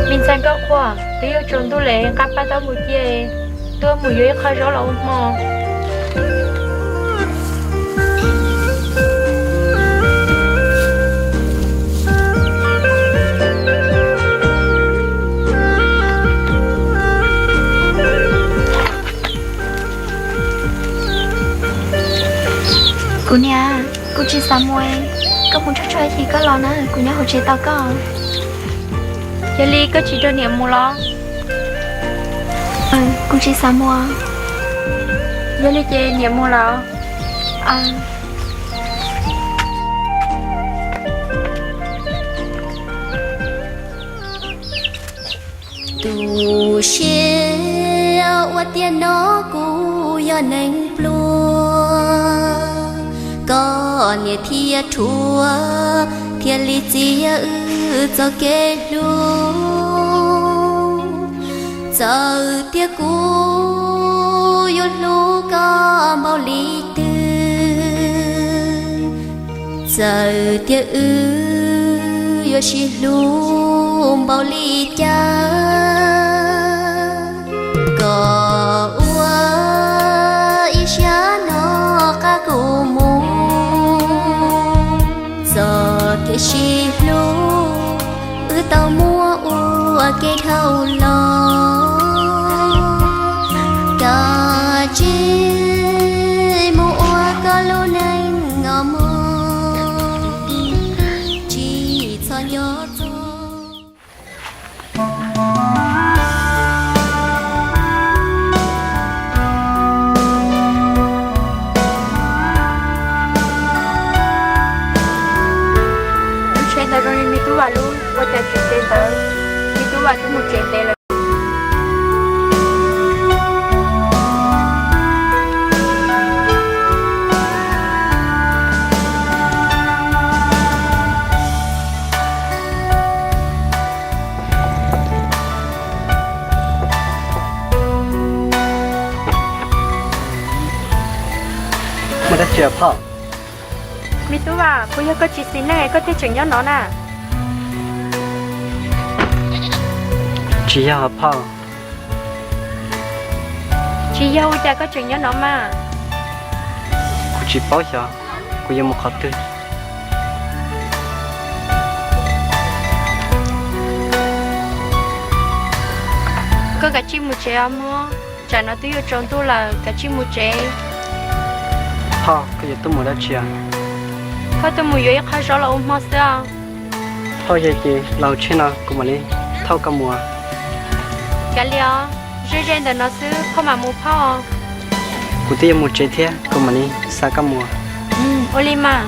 Me ntxhais Nkauj Qhua, twb yuav tsaus ntuj lawm, nqa paj taub mus cia, tuaj mus yuav ib qho zaub los ua hmo. Kuv niam, kuv tsis xav mus, koj mus tsuag tsuag ib chim koj los na, kuv nyob hauv tsev tos koj. Yog li koj tsis nrog niam mus los? Kuv tsis xav mus. Yog li ces niam mus lawm. Tu siab ua tiag no kuv yog neeg pluag, koj niam thiaj rhuav thiaj li txiav wb txoj kev hlub. Txawm tias kuv yuav hlub koj npaum li twg, txawm tias wb yuav sib hlub npaum li cas, koj ua ib siab no qab kuv mus. Txoj kev sib hlub wb tau muab ua kev dhau los, kav tsij mus ua koj lub neej os mog, tsis txhob nco txog. Lub tsheb ntawd zoo li me tub Vam lub, ua cas tsis ntev ntawd me tub Vam twb mus tsev ntev lawm. Muaj dab tsi phauj? Me tub Vam, puas yog koj tsis xis neej koj thiaj tseem nyob no na? Tsis yog phauj. Tsis yog ua cas koj tseem nyob no mas? Kuv tsis paub xyov kuv yuav mus qhov twg. Koj kav tsij mus tsev os mog, tsam no twb yuav tsaus ntuj lawm, kav tsij mus tsev. Phauj, koj yuav tuaj mus dab tsi? Phauj, tuaj mus yuav ib qho zaub los ua hmo xwb os. Phauj, yog ces los hauv tsheb no kuv mam li thauj koj mus. Kav liam os, ze ze ntawm no xwb phauj mam mus phauj. Kuv twb yuav mus tsev thiab, kuv mam li xa koj mus. Ua li mas.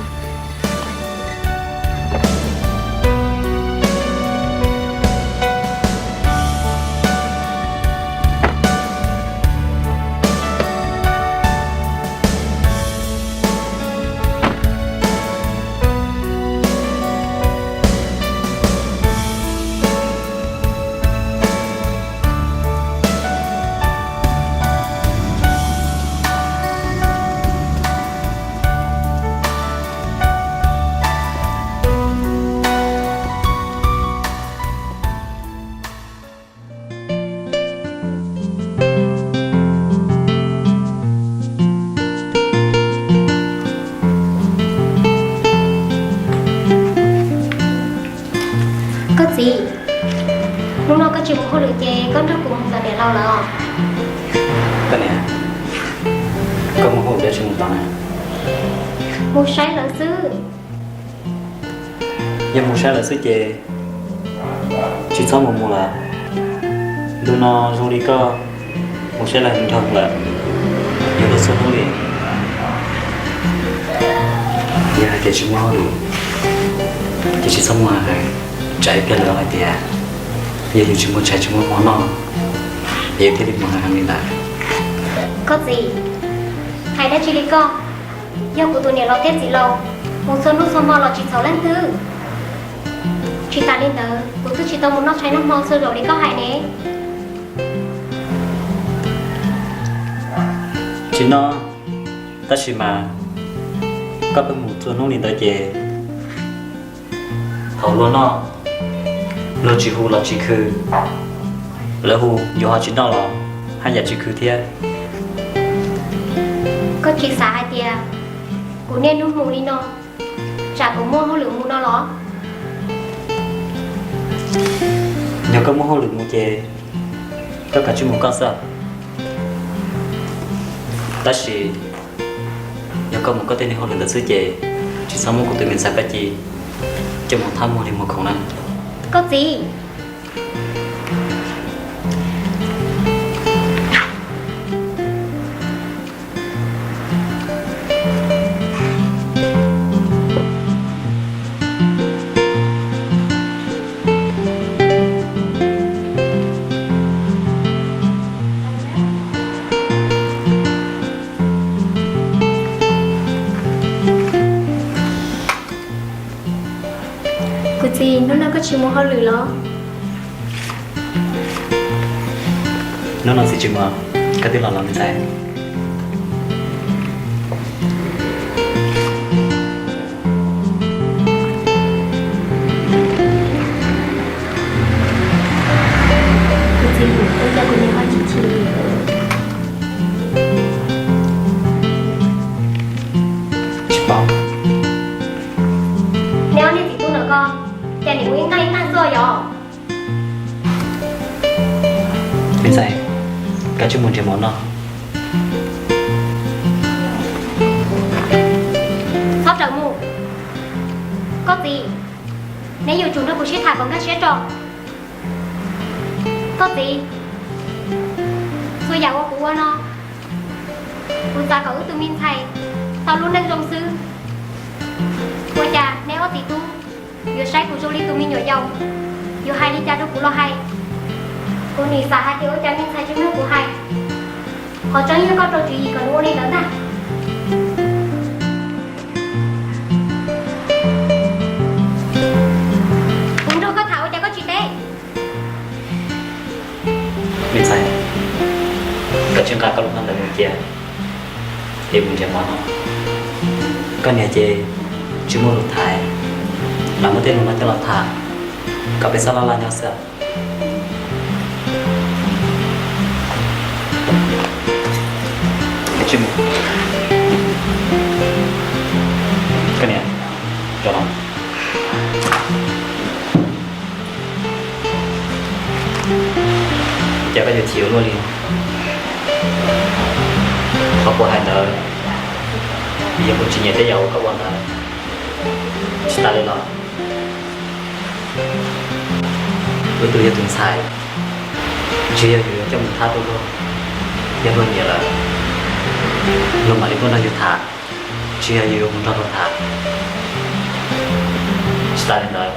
Koj txiv, hnub no koj tsis mus hauj lwm ces koj nrog kuv mus tom niam laus lawm. Koj niam, koj mus hauj lwm tsis mus tom na? Mus saib lawv xwb. Yog mus saib lawv xwb ces tsis txhob mus mus lawm. Ntu no zoo li koj mus saib lawv nrog lawm, yog lub xub hnub li. Yog hais tias tsis muaj hauj lwm ces tsis txhob mus hais, tsam ib pliag lawv hais tias yog yus tsis muaj tshais tsis muaj hmo noj, yus thiaj li mus hais li ntawd. Koj txiv, hais dab tsi li koj? Yog kuv tus niam laus thiab txiv laus mus txhua hnub txhua hmo los tsis txhaum leej twg. Tsis tas li ntawd kuv twb tsis tau mus noj tshais noj hmo txhua zaus li koj hais ne. Tsis noj, tab sis mas koj pheej mus txhua hnub li ntawd ces thaum luag noj, luag tsis hu los tsis khw, lawv hu yus ho tsis noj los haj yam tsis khw thiab. Koj tsis xav hais tias kuv niaj hnub mus li no tsam kuv muaj hauj lwm mus no los? Yog koj muaj hauj lwm mus ces koj kav tsij mus koj xwb. Tab sis yog koj mus koj tej niag hauj lwm ntawd xwb ces tsis txhob muab kuv tus me ntxhais Paj Ci coj mus thab muag li muag khoom na. Koj txiv, kuv txiv, hnub no koj tsis mus hauj lwm los? Hnub no txiv tsis mus, koj twb los los me ntxhais. Kuv txiv, kuv coj kuv niam ho tsis chim li. Tsis paub. Neb ob niag txiv tub ntawm ko, cas nim ua ib nqaij ib nqaij xwb yom? Me ntxhais, koj tsij mus nrhiav mov noj. Txhob raws mus. Koj txiv, neb yuav tsum nrog kuv sib tham kom nkag siab tso. Koj txiv, txhua yam uas kuv ua no, kuv xav kom wb tus me ntxhais tau lub neej zoo xwb. Ua cas neb ob txiv tub yuav saib kuv zoo li tus me nyuam yaus, yuav hais li cas rau kuv los hais. Kuv nim xav hais tias ua cas me ntxhais tsis mloog kuv hais, qhov tseeb yog koj rau tswv yim kom nws ua li ntawd ntag. Kuv nrog koj tham ua cas koj tsis teb? Me ntxhais, koj tsij nqa koj lub hnab ntawd mus cia, es mus nrhiav mov no. Koj niam ces tsis muaj lus tham, lam muab tej lus no coj los tham kom peb txhob laj laj nyob xwb. Koj niam, cas koj yuav chim ua luaj li? Qhov kuv hais ntawd yog kuv tsis nyiam tej yam uas koj ua ntawd. Tsis tas li los, wb twb yog tus ntxhais, tsis yog yus yuav coj mus thab rau luag. Yog luag nyiam lawm, luag mam li tuaj nrog yus tham, tsis yog yus yuav mus nrog luag tham. Tsis tas li ntawd,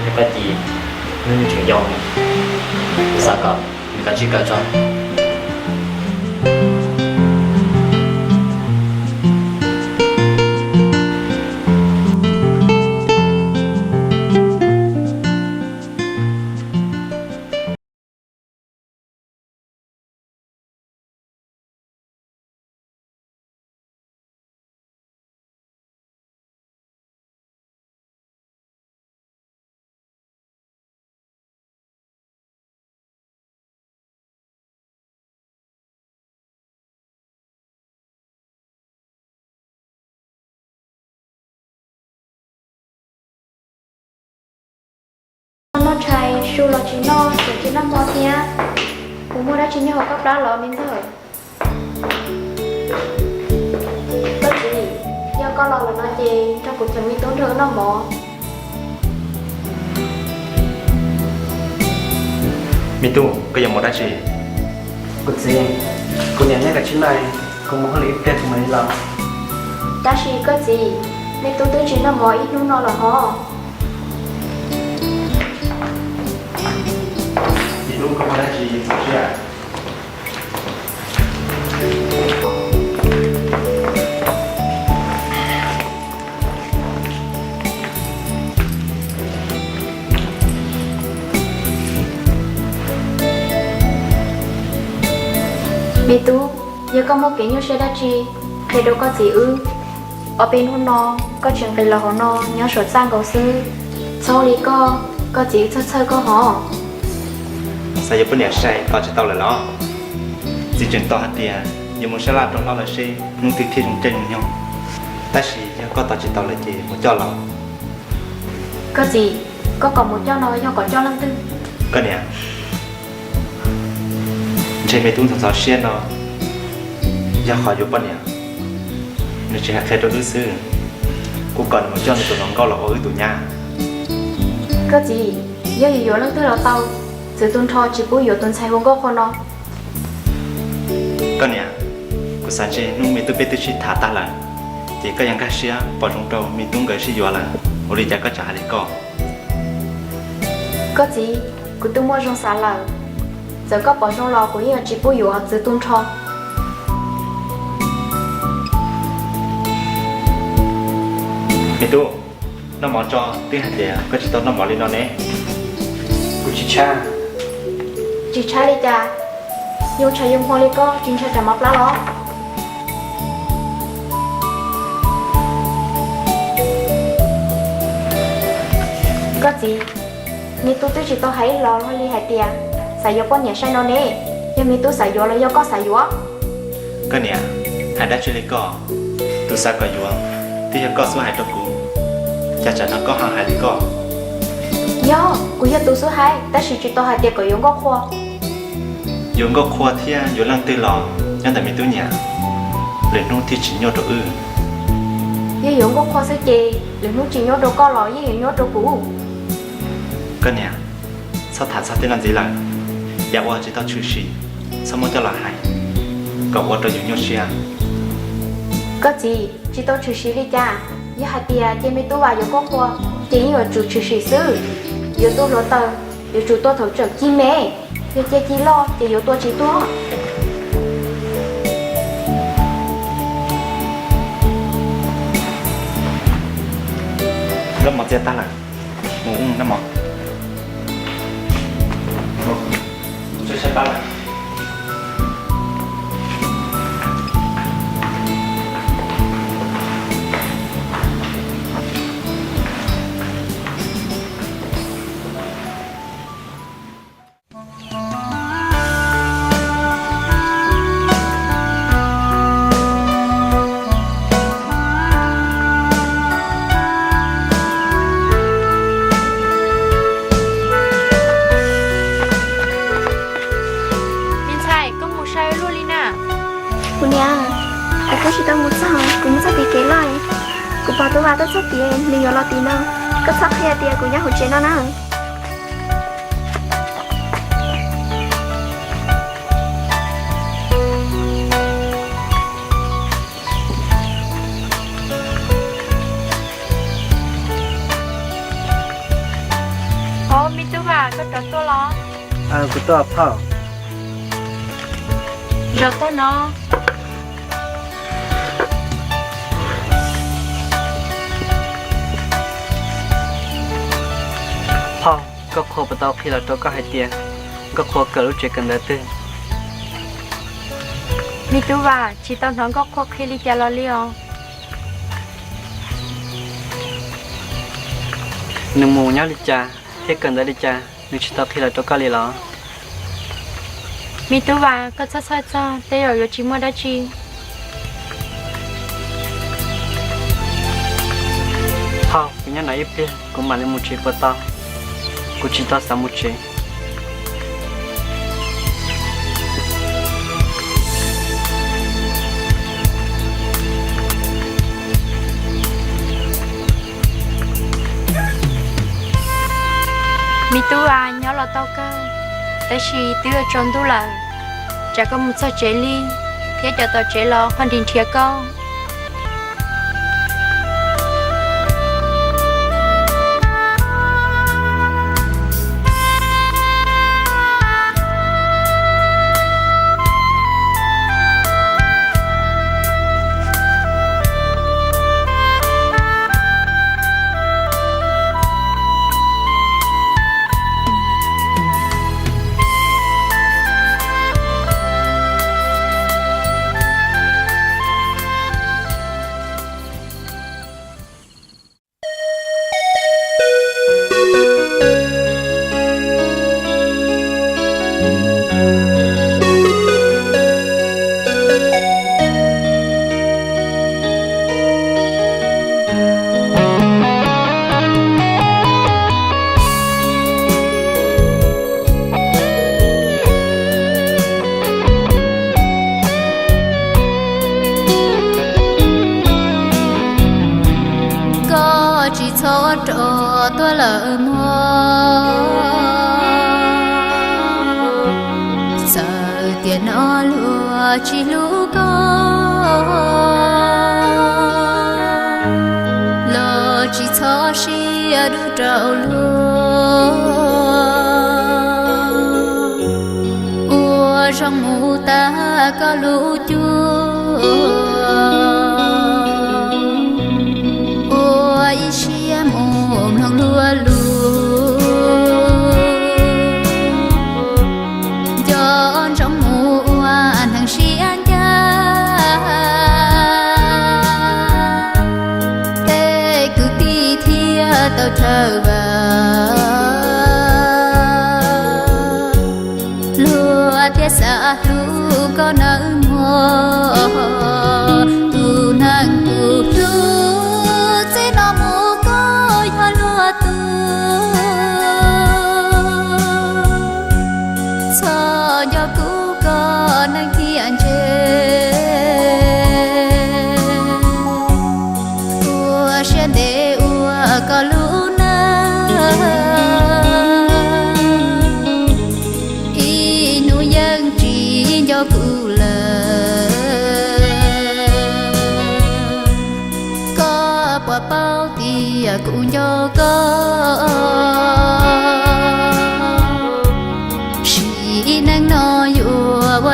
yog koj cim hnub nws tseem yau, kuv xav kom nws kav tsij kawm tso. Noj tshais su los tsis noj, tseem tsis noj hmo thiab. Kuv muaj dab tsi nyob hauv koj plab los me ntxawg? Koj txiv, yog koj los lawm no ces nrog kuv txeem me tub nrog wb noj mov. Me tub, koj yuav mus dab tsi? Kuv txiv, kuv niam neb kav tsij noj, kuv mus hauj lwm ib pliag kuv mam li los. Tab sis koj txiv, me tub twb tsis noj mov ib hnub no lawm hos. Me tub, koj muaj dab tsi txaus siab? Me tub, yog koj muaj kev nyuaj siab dab tsi, qhia rau koj txiv wb. Ob peb hnub no koj tseem nqis los hauv no nyob saum txaj nkaus xwb, txhob ua li koj, koj txiv wb txhawj txhawj koj hos. Xav yuav poj niam sai tos tsis tau lawm los? Txiv tseem tos hais tias yuav mus sab laj rau hlob lawv seb hnub twg thiaj zoo caij zoo nyoog. Tab sis yog koj tos tsis tau lawm ces mus coj los. Koj txiv, koj kom mus coj no yog kom coj leej twg? Koj niam, ntshe me tub ntxhov ntxhov siab no yog qhov yuav poj niam, nws tsis hais qhia rau wb xwb. Kuv kom nws mus coj nws tus hluas nkauj los ua wb tus nyab. Koj txiv, yog yuav yuav leej twg los tau, txwv tu nrho tsis pub yuav tus ntxhais hu nkauj qhua no. Koj niam, kuv xav ntshe hnub me tub peb twb sib tham tag lawm, ces koj yuav nkag siab pom zoo rau me tub nkawd sib yuav lawm, ua li cas koj tseem hais li koj? Koj txiv, kuv twb muaj zoo xav lawm, txawm koj pom zoo los kuv yeej yuav tsis pub yuav txwv tu nrho. Me tub, noj mov tso, twb hais tias koj tsis tau noj mov li no ne. Kuv tsis tshaj. Tsis ntshai li cas, yoo tshav yoo hmo li koj tsis ntshai tsam mov plab los? Koj txiv, me tub twb tsis tau hais ib los li hais tias xav yuav poj niam sai no ne, yog me tub xav yuav los yog koj xav yuav? Koj niam, hais dab tsi li koj? Tus xav kom yuav twb yog koj xub hais rau kuv, cas tsam no koj ho hais li koj? Yog, kuv yog tus xub hais, tab sis tsis tau hais tias kom yuav Nkauj Qhua. Yuav Nkauj Qhua thiab yuav leej twg los nyob ntawm me tub niam, lwm hnub thiaj tsis nyuaj rau wb. Yog yuav Nkauj Qhua xwb ces lwm hnub tsis nyuaj rau koj los yeej yuav nyuaj rau kuv. Koj niam, txhob tham txog tej no ntxiv lawm, yam uas tsis tau tshwm sim txhob muab coj los hais kom ua rau yus nyuaj siab. Koj txiv, tsis tau tshwm sim li cas, yog hais tias cia me tub Vam yuav Nkauj Qhua ces yeej yuav tsum tshwm sim xwb. Yuav tus hluav taws yuav tsum tua thaum tsawm ci me, yog cia ci loj ces yuav tua tsis tuag. Noj mov txias tag lawm, mus ua noj mov. Me ntxhais, koj mus sai luaj li na. Kuv niam, kuv twb tsis tau mus txog, kuv mus txog tim kev loj, kuv pom tub Vam tuaj txog tid, nws yuav los tim no, koj txhob qhia tias kuv nyob hauv tsev no na. Hov, me tub Vam, koj rov tuaj los? Kuv tuaj phauj. Zaum tag no. Phauj, Nkauj Qhua puas tau qhia los rau koj hais tias Nkauj Qhua kawm lub tsev kawm ntawv twg? Me tub Vam, tsis tau hnov Nkauj Qhua qhia li cas los li os. Nws mus nyob li cas thiab kawm ntawv li cas nws tsis tau qhia los rau koj li los? Me tub Vam, koj txhob txhawj txog, tej zaum yuav tsis muaj dab tsi. Phauj, kuv nyob no ib pliag kuv mam li mus tsev puas tau? Kuv tsis tau xav mus tsev. Me tub Vam, nyob los tau kawg, tab sis twb yuav tsaus ntuj lawm, tsam koj mus txog tsev li thiab cov tom tsev los ho nrhiav nrhiav koj. Koj tsis txhob rov tuaj lawm mog, txawm tiam no luag tsis hlub koj los tsis txhob siab dub rau luag, ua zoo mus tag koj lub cuab, ua ib siab mus mloog luag lus.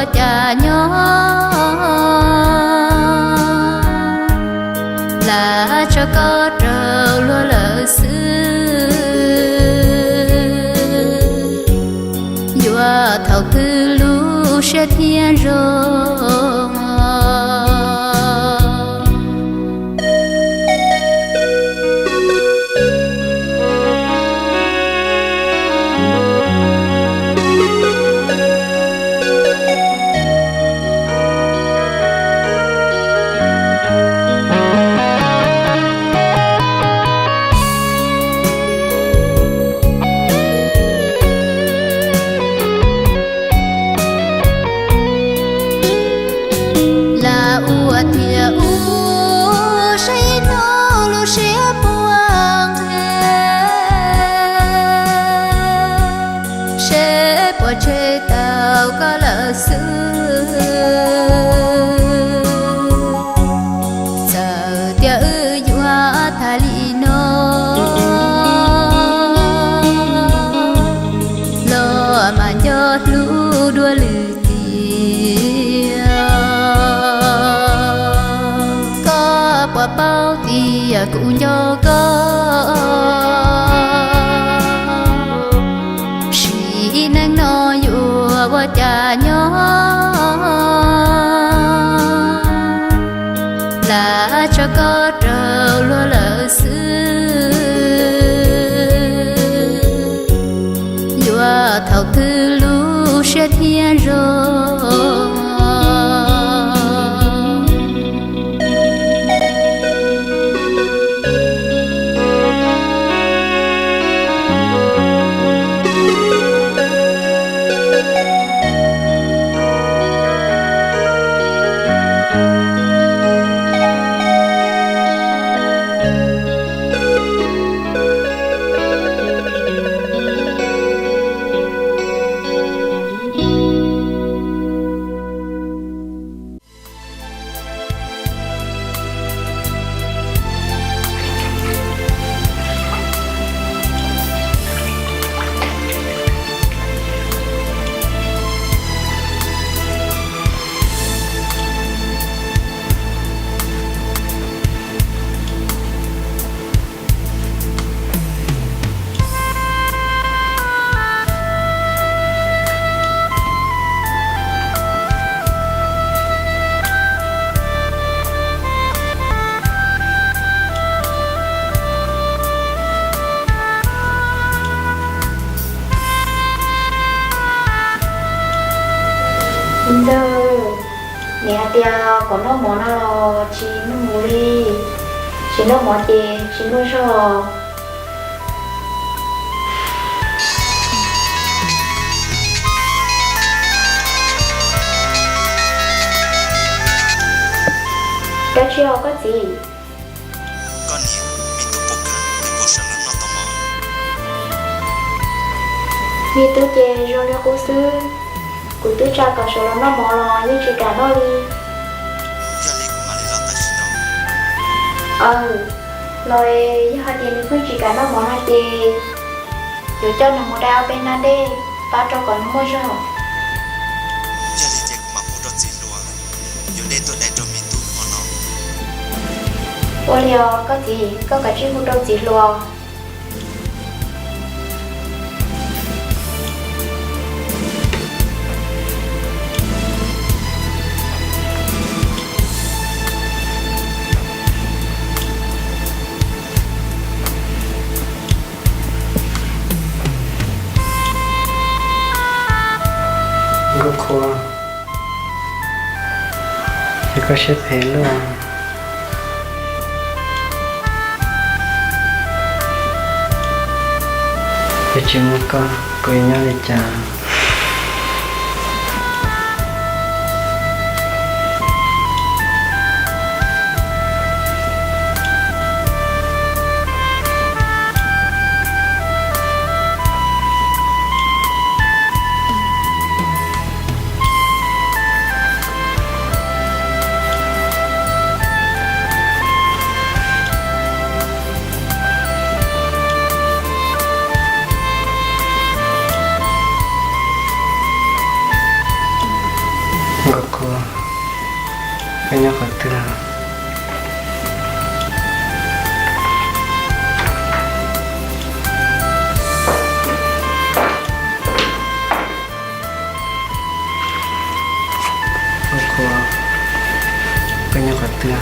Ua cas nyob lam tso koj raug luag lawm xwb. Yuav thaum twg lub siab thiaj zoo. Lam ua tiag ub, saib ib hnub lub siab puas nqhis, seb puas tseg tau koj lawm xwb. Txawm tias wb yuav tag li no, los mas nco hlub dua lwm tiam. Koj puas paub tias kuv nco koj, sim neej no yuav ua cas nyob. Lam tso koj raug luag lawm xwb. Yuav thaum twg lub siab thiaj zoo. Ntxawg, niam hais tias kom noj mov no los tsis noj mus li, tsis noj mov ces tsis muaj zog. Dab tsi os koj txiv? Koj niam, me tub puas kam, nws puas sawv los noj tau mov? Me tub ces zoo li qub xwb, kuv twb tsa kom sawv los noj mov los yeej tsis kam noj li. Yog li kuv mam li los tam sim no. Aw, los yog hais tias nws pheej tsis kam noj mov no ces yuav coj nws mus dai ob peb hnab dej pab rau kom nws muaj zog. Yog li ces kuv mam hu rau txiv hluas yuav dej tuaj dai rau me tub hmo no. Ua li os koj txiv, koj kav tsij hu rau txiv hluas. Nkauj Qhua, es koj siab phem luaj. Yog tsis muaj koj, kuv yuav nyob li cas? twg? Ua, koj nyob qhov twg?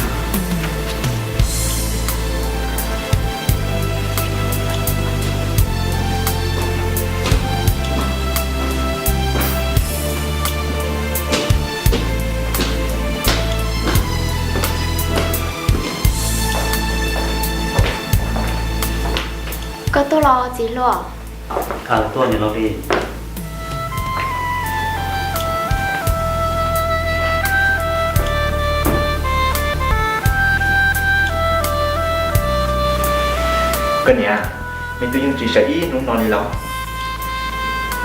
Koj tuaj los txiv hluas? Tuaj niam laus li. Koj niam, me tub yeej tsis sawv ib hnub no li los?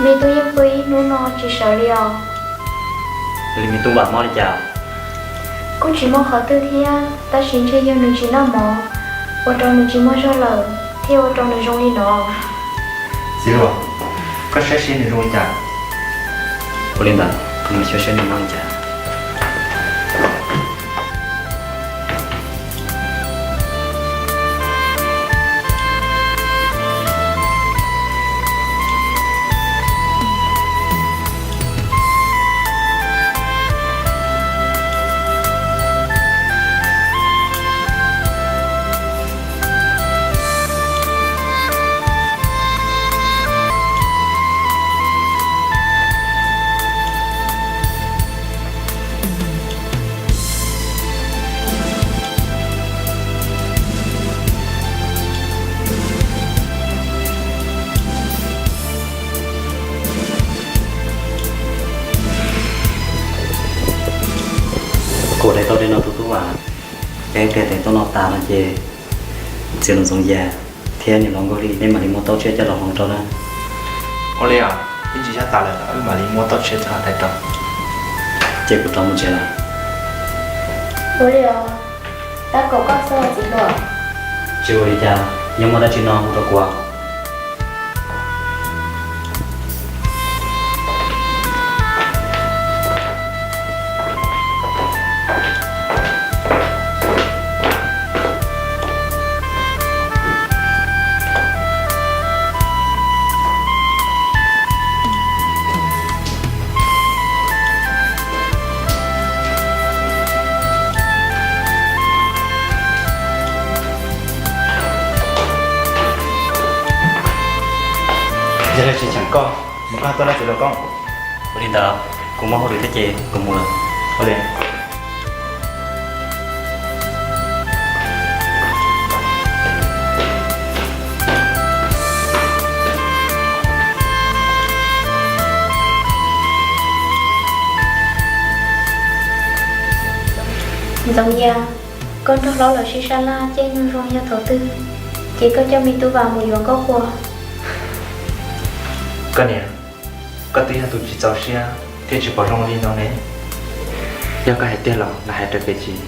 Me tub yeej pw ib hnub no tsis sawv li os. Li me tub vam mob li cas? Kuj tsis mob qhov twg thiab, tab sis ntshe yog nws tsis noj mov, ua rau nws tsis muaj zog lawm thiaj ua rau nws zoo li no. Txiv hluas, koj saib seb nws zoo li cas. Ua li ntawd, kuv mus xyuas seb nws mob li cas. Kuv hais tau li no tus tub Vam, peb tiag tias tuaj noj tas no ces txiv Ntxoov Yaj thiab niam laus Nkauj Hli nej mam li muab tauj tsiab coj los hloov rau na. Ua li os, ib ntsis xyov tas lawm wb mam li muab tauj tsiab coj los hloov rau. Ces kuv rov mus tsev lawm. Ua li os, tab kaum koj xwb txiv hluas. Tsis ua li cas, yog muaj dab tsi no hu rau kuv. Yog li tsis cheem koj, mus koj tuaj laij txiv hluas koj. Ua li ntawd, kuv muaj hauj lwm thiab ces kuv mus lawm. Ua li. Ntxoov Yaj, koj nrog hlob lawv sib sab laj caij nyoog zoo yog thaum twg, ces koj coj me tub Vam mus yuav Nkauj Qua. Koj niam, koj twb yog tus tsis txaus siab thiab tsis pom zoo li no ne. Yog koj hais tiag los los hais raws kev tsis.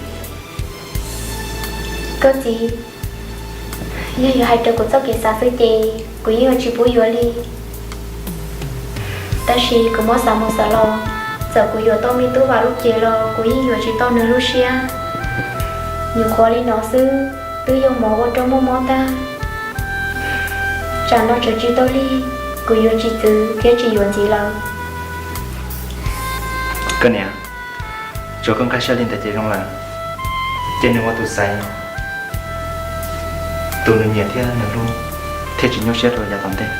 Koj txiv, yog yuav hais raws kuv txoj kev xav xwb ces kuv yeej yuav tsis pub yuav li. Tab sis kuv muab xav mus xav los, txawm kuv yuav tau me tub Vam lub cev los kuv yeej yuav tsis tau nws lub siab. Nyuam qhuav li no xwb, twb yog mov ua rau muaj mob tag. Tsam no tseem tsis tau lig, kuv yuav tsis txwv thiab tsis yuav ntxiv lawm. Koj niam, tsuav koj nkag siab li ntawd ces zoo lawm. Cia nws ua tus xaiv tus nws nyiam thiab nws hlub, thiaj tsis nyuaj siab rau yav tom ntej.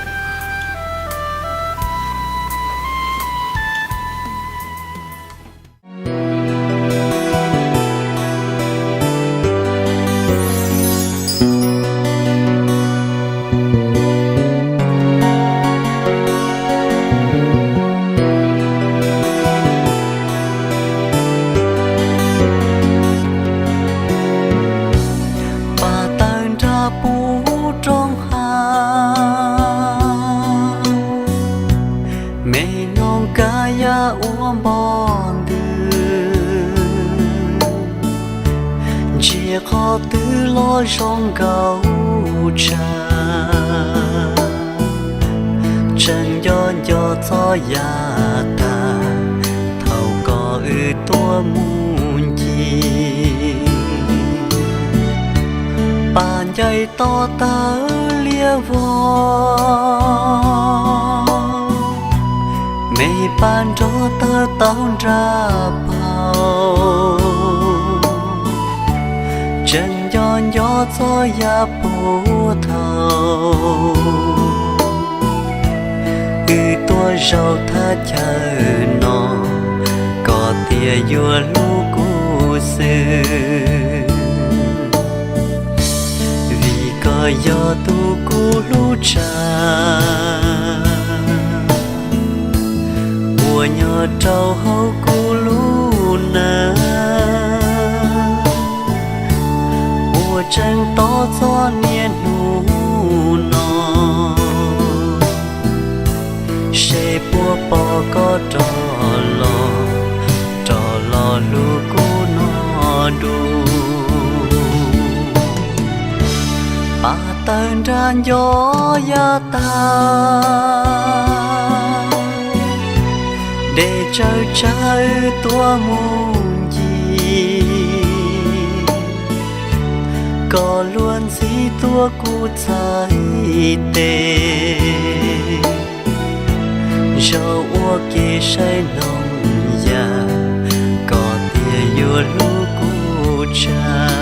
Pas tawm nrog puv roob hav, me noog kab yaj ua npog ntws, ntsia qhov twg los zoo nkaus tshav. Tseem nco nco txhoj yam tag thaum koj wb tuaj mus ncig. Caij tob tawg liab vog, me pab nrog tawg tau nra paug, tseem nco nco txog yav puag thaum wb tuaj zaum thaj chaw no, koj tias yuav hlub kuv xwb, vim koj yog tus kuv hlub tshaj, uas nyob rau hauv kuv lub neej, uas tseem tos txog niaj hnub no, seb puas pom koj rov los, rov los hlub kuv no dua. Pab tawg nra nco yav tag, dej tsawv tsawv tuaj mus ncig, koj luag ntxhi tuaj kuv txhais tes, zaum ua ke saib noog yam, koj tias yuav hlub kuv tshaj.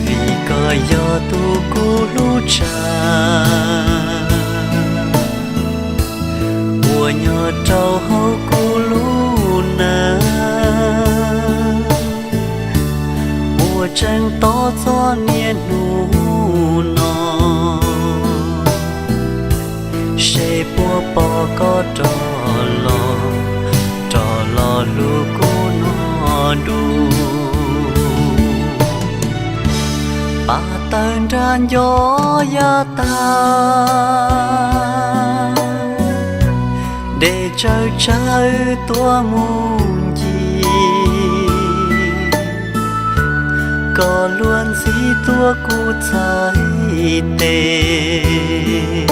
Vim koj yog tus kuv hlub tshaj, uas nyob rau hauv kuv lub neej, uas tseem tos txog niaj hnub no, seb puas pom koj rov los, rov los hlub kuv no dua. Pab tawg nra nco yav tag, dej tsawv tsawv tuaj mus ncig, koj luag ntxhi tuaj kuv txhais tes,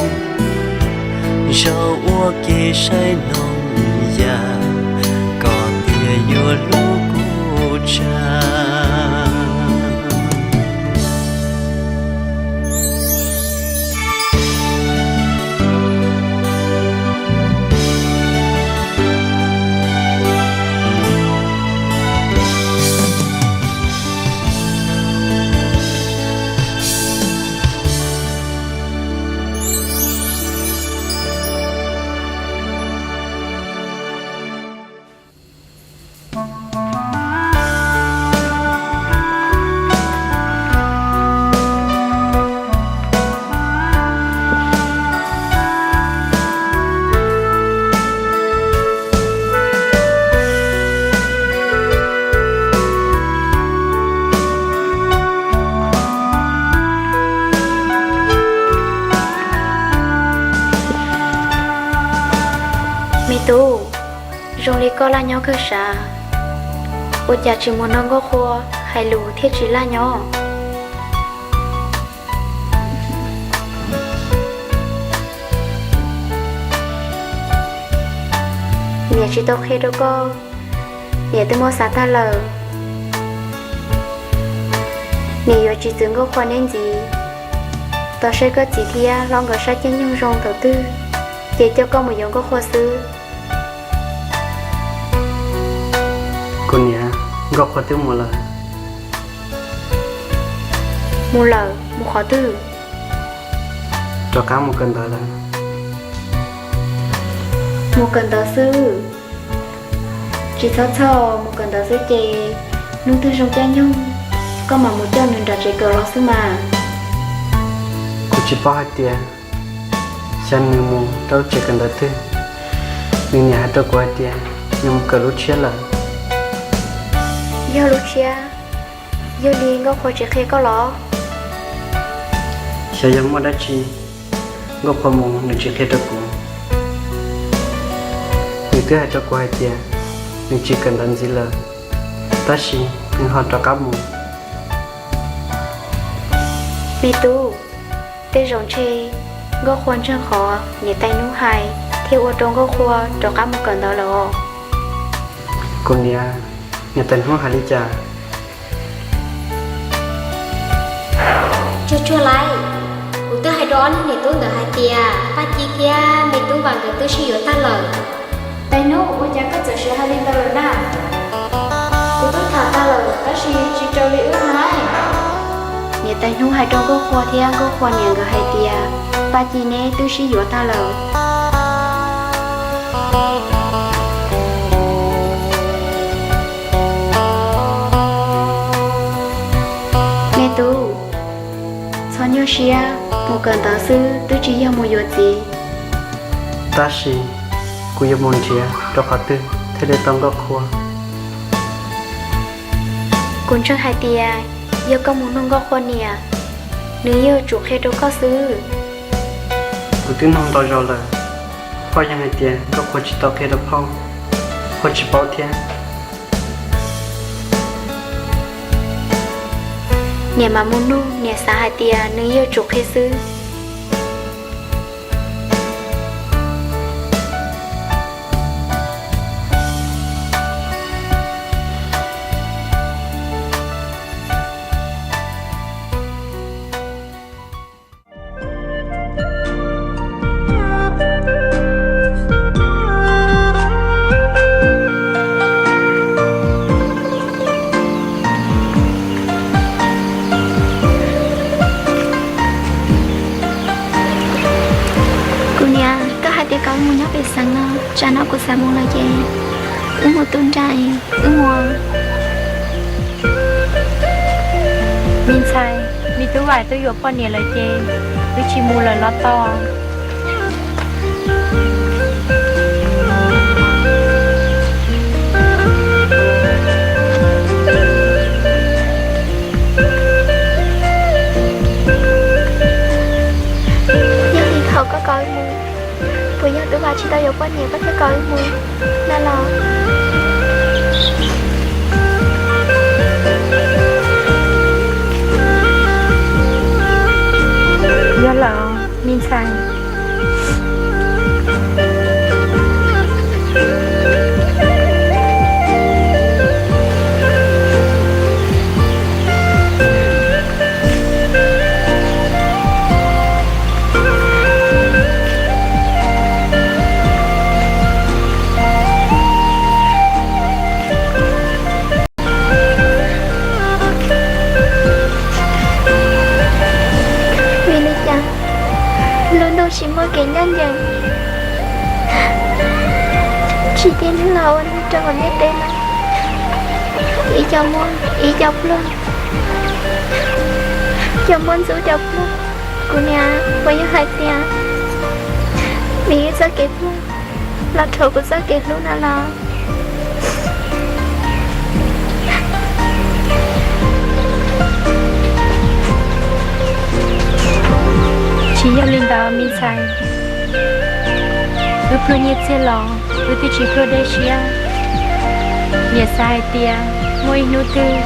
zaum ua ke saib noog yam, koj tias yuav hlub kuv tshaj. Me tub, zoo li koj laj nyob kawg sav, ua cas tsis mus nrog Nkauj Qhua hais lus thiaj tsis laj nyob? Niam tsis tau qhia rau koj, niam twb muab xav tag lawm. Niam yuav tsis txwv Nkauj Qhua neb ntxiv. Tos saib koj txiv thiab hlob nkawd sab caij nyoog zoo thaum twg, ces coj koj mus yuav Nkauj Qhua xwb. Kuv niam, Nkauj Qhua twb mus lawm. Mus lawm? Mus qhov twg? Rov qab mus kawm ntawv lawm. Mus kawm ntawv xwb? Tsis txhob txhawj, mus kawm ntawv xwb ces hnub twg zoo caij nyoog koj mam mus coj nws nram tsev kawm los xwb mas. Kuv tsis paub hais tias xyov nws mus rau lub tsev kawm ntawv twg. Nws niam hais rau kuv hais tias nws mus kawm lub tshiab lawm. Yog lub tshiab? Yog li Nkauj Qhua tsis qhia koj los? Xyov yog muaj dab tsi Nkauj Qhua mus nws tsis qhia rau kuv. Nws twb hais rau kuv hais tias nws tsis kawm ntawv ntxiv lawm, tab sis nws ho rov qab mus. Me tub, tej zaum ntshe Nkauj Qhua ntseeg qhov niam tais hnub hais thiaj ua rau Nkauj Qhua rov qab mus kawm ntawv lawm os. Kuv niam, niam tais hnub hais li cas? Tsuag tsuag lauj, kuv twb hais rau ob niag niam tub ntawd hais tias Paj Ci thiab me tub Vam nkawd twb sib yuav tag lawm. Tais hnub, ua cas koj txawm sim hais li ntawd lawm na? Kuv twb tham tag lawm tab sis tsis raws li wb hais. Niam tais hnub hais rau Nkauj Qhua thiab Nkauj Qhua niam nkawd hais tias Paj Ci neb twb sib yuav tag lawm. Me tub, txhob nyuaj siab, mus kawm ntawv xwb twb tsis yog mus yuav txiv. Tab sis kuv yuav mus nrhiav rau qhov twg thiaj li tau Nkauj Qhua? Kuv ntseeg hais tias yog koj mus nug Nkauj Qhua niam, nws yeej yuav tsum qhia rau koj xwb. Kuv twb nug ntau zaus lawm, phauj yeej hais tias Nkauj Qhua tsis tau qhia rau phauj, phauj tsis paub thiab. Niam mam mus nug, niam xav hais tias nws yeej yuav tsum qhia xwb. Kuv niam, koj hais tias kom mus nyob pem xeev no, tsam no kuv xav mus lawm ces wb mus tu nra, wb mus. Me ntxhais, me tub Vam twb yuav poj niam lawm ces wb tsis mus lawm los tau. Yog li thaum koj kom wb mus, puas yog tub Vam tsis tau yuav poj niam koj thiaj kom wb mus na los? Yog lawm, me ntxhais. Vim li cas lub ntuj tsis muaj kev ncaj ncees, tsis tib neeg los ua neeg rau hauv ntiaj teb no? Ib co muaj, ib co pluag, cov muaj ntxub cov pluag. Kuv niam, puas yog hais tias vim wb txoj kev pluag los rhuav kuv txoj kev hlub na los? Tsis yog li ntawd me ntxhais. Wb pluag nyiaj txiag los wb twb tsis pluag dej siab. Niam xav hais tias muaj ib hnub twg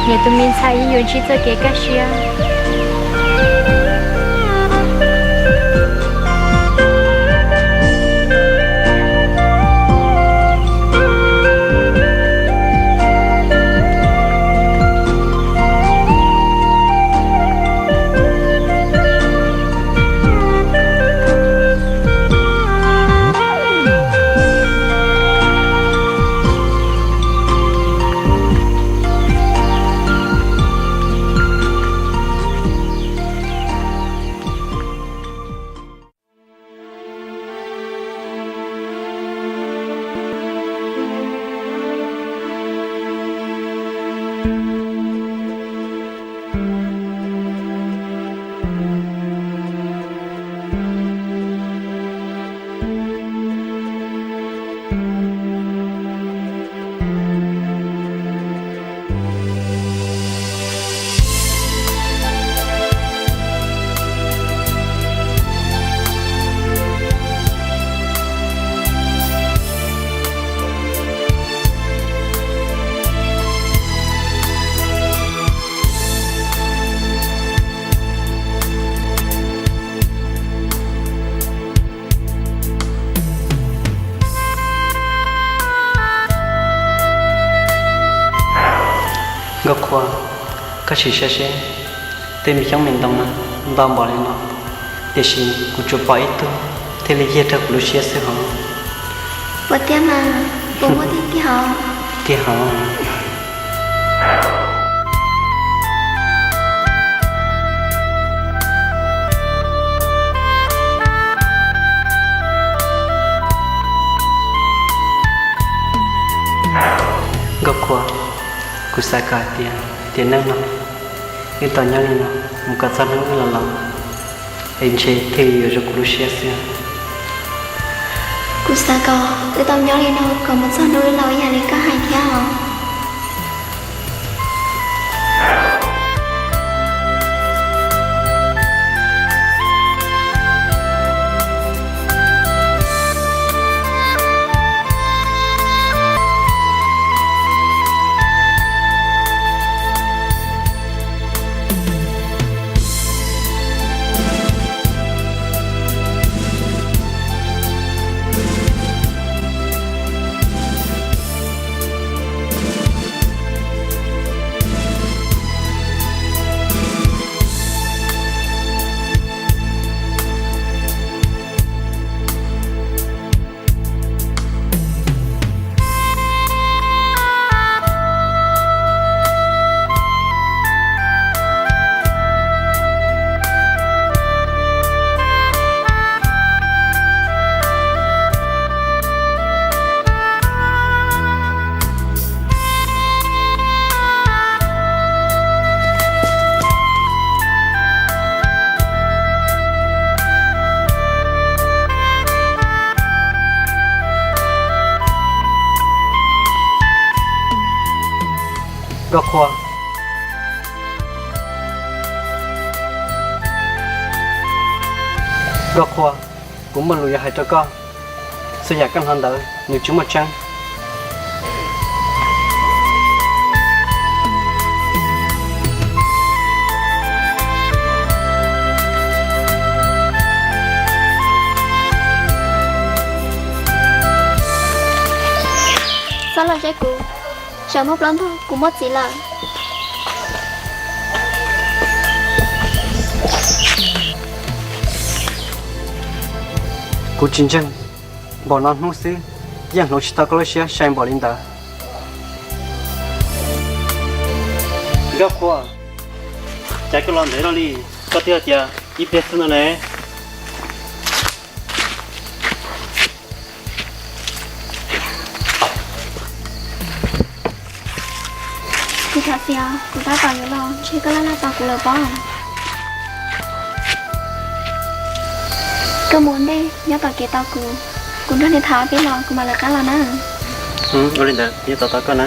niam tus me ntxhais yeej yuav ntsib txoj kev kaj siab. Koj sim saib seb, tej me xyoob me ntoo no ntau npaum li no, tiam sis kuv tsuas pom ib tug thiaj li yog raug kuv lub siab xwb hos. Puas tiag mas? Puas muaj tiag tiag hos? Tiag hos. Nkauj Qhua, kuv xav kom hais tias tiam neej no wb tau nyob li no mus kom txog hnub wb laus laus, es ntshe thiaj li yuav zoo kuv lub siab xwb. Kuv xav kom wb tau nyob li no kom mus txog hnub wb laus ib yam li koj hais thiab os. Nkauj Qhua. Nkauj Qhua, kuv muaj lus yuav hais rau koj. Txhua yam koj hnov ntawd nws tsis muaj tseeb. Txhob los saib kuv, tsam muaj plaub ntug kuv muaj txiv lawm. Kuv tsis ntseeg, npaum no hnub xwb yeej hloov tsis tau koj lub siab sai npaum li ntawd. Nkauj Qhua, cas koj los ntev no li, koj twb hais tias ib pliag xwb no ne. Kuv tham tias kuv tab tom yuav los ntshe koj laj laj tos kuv lawm pob. Koj mus ua ntej nyob tom kev tos kuv, kuv nrog nws tham ob peb los kuv mam lawv qab los na. Ua li ntawd, nyob tos tos koj na.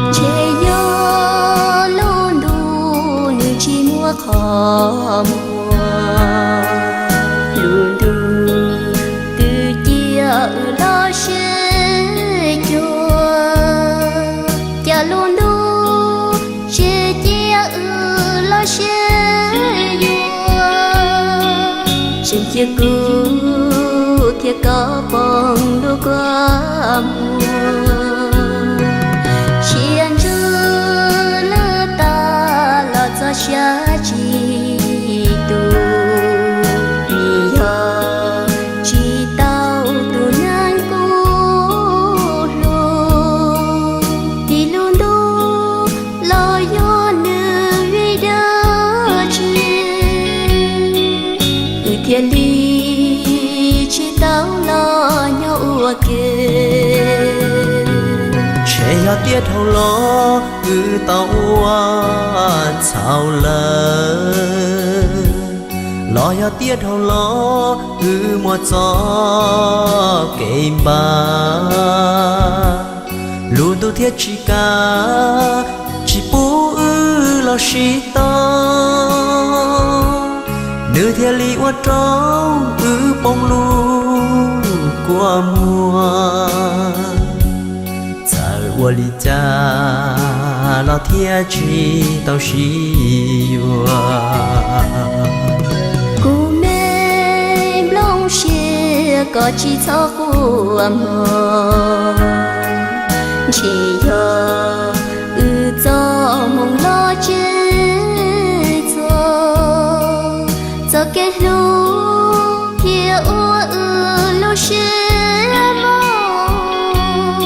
Ntshe yog lub ntuj nws tsis muaj qhov muag, lub ntuj twb cia wb los sib cuag, cas lub ntuj tsis cia wb los sib yuav, tseem cia kuv thiab koj poob lub kua muag. Siab ntsws lwj tas los txog xya tsis tu, vim yog tsis tau tus neeg kuv hlub. Tim lub ntuj los yog nws vim dab tsi, wb thiaj li tsis tau los nyob ua ke. Ntshe yog tiam dhau los wb tau ua txhaum lawm, Los yog tiaj dhau los wb muaj txoj kev npaj, lub ntuj thiaj tsis kav, tsis pub wb los sib tau, nws thiaj li ua rau wb poob lub kua muag. Txawm ua li cas los thiaj tsis tau sib yuav. Kuv me nplooj siab, koj tsis txhob quaj mog, ntshe yog wb txoj hmoo los tsis txog, txoj kev hlub thiaj ua wb lub siab mob.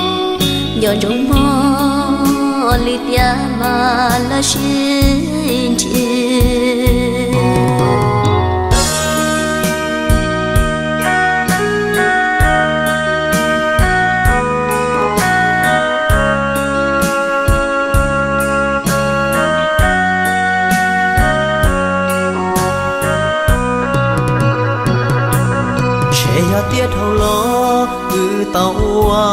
Nco ntsoov mog, li tiag mas lawv sib ntsib. Ntshe yog tiaj dhau los wb tau ua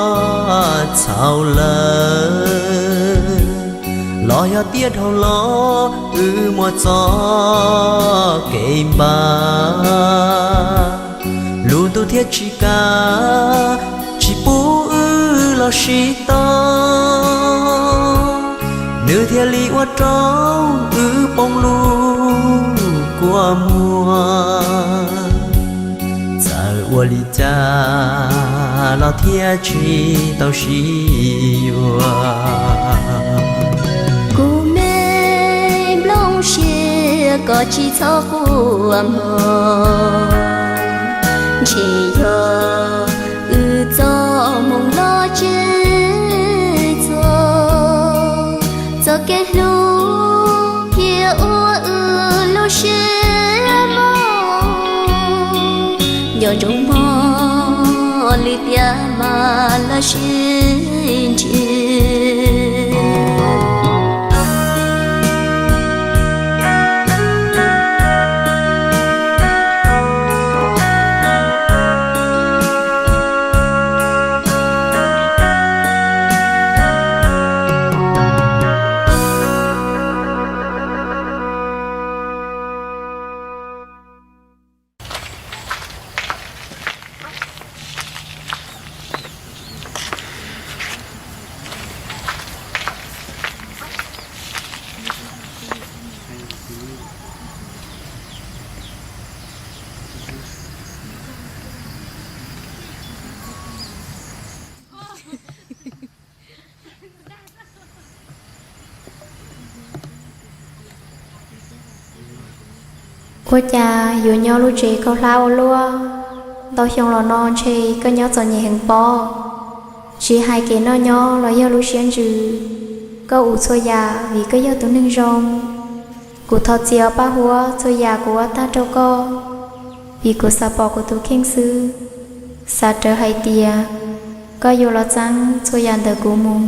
txhaum lawm, los yog tiaj dhau los wb muaj txoj kev npaj, lub ntuj thiaj tsis kav, tsis pub wb los sib tau, nws thiaj li ua rau wb poob lub kua muag. Txawm ua li cas los thiaj tsis tau sib yuav. Kuv me nplooj siab, koj tsis txhob quaj mog, ntshe yog wb txoj hmoo los tsis txog, txoj kev hlub thiaj ua wb lub siab mob. Nco ntsoov mog, li tiag mas lawv sib ntsib. Ua cas yuav nyob lub tsev khaub hlab ua luaj? Ntau xyoo los no ntshe koj nyob txom nyem heev pob, tsis hais kev noj nyob los yog lub siab ntsws. Koj ua txhua yam vim koj yog tus neeg zoo. Kuv thov txim os Paj Huab, txhua yam kuv ua tag rau koj, vim kuv xav pom kuv tus kheej xwb. Xav rawv hais tias koj yuav los txeeb txhua yam ntawm kuv mus.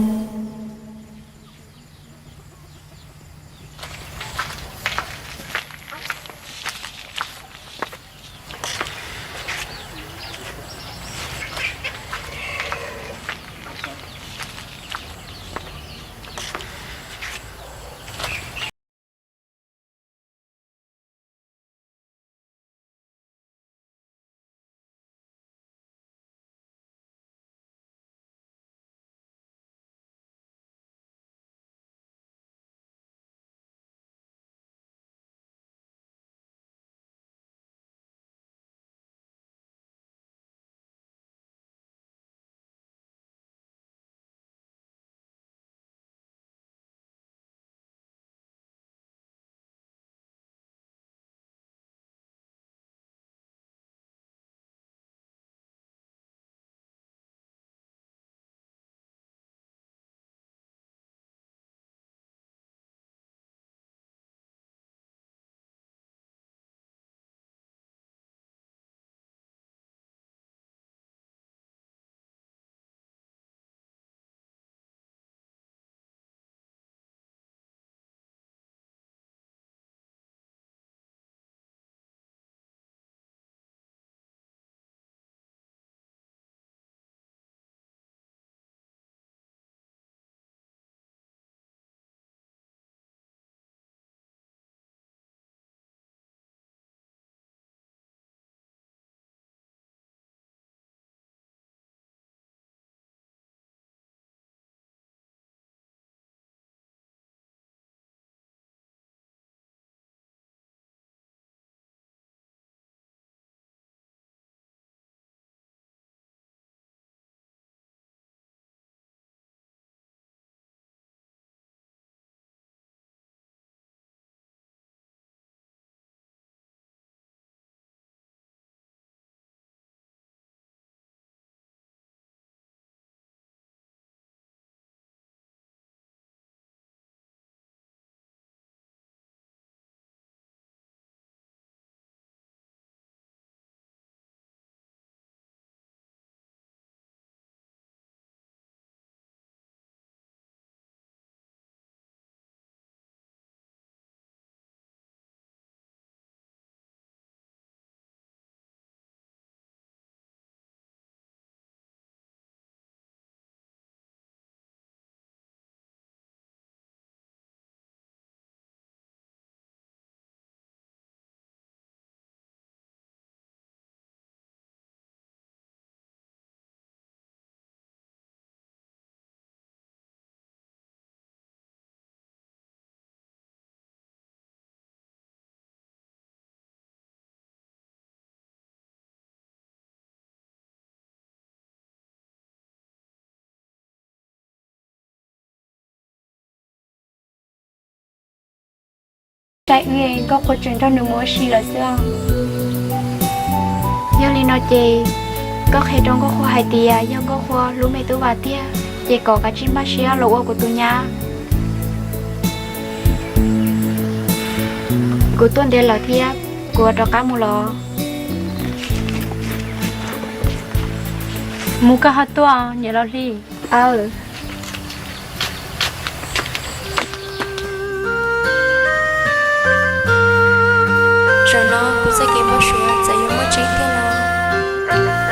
Saib wb, Nkauj Qhua tseem nrog nws mus ua si lawm xwb. Yog li no ces koj qhia rau Nkauj Qhua hais tias yog Nkauj Qhua hlub me tub Vas tiag ces kom kav tsij npaj siab los ua kuv tus nyab. Kuv tuaj ntev lawm thiab, kuv rov qab mus los. Mus koj ho tuaj, niam laus hli. Aw. Zaum no kuv txoj kev npau suav txawm yuav muaj tseeb tiag los,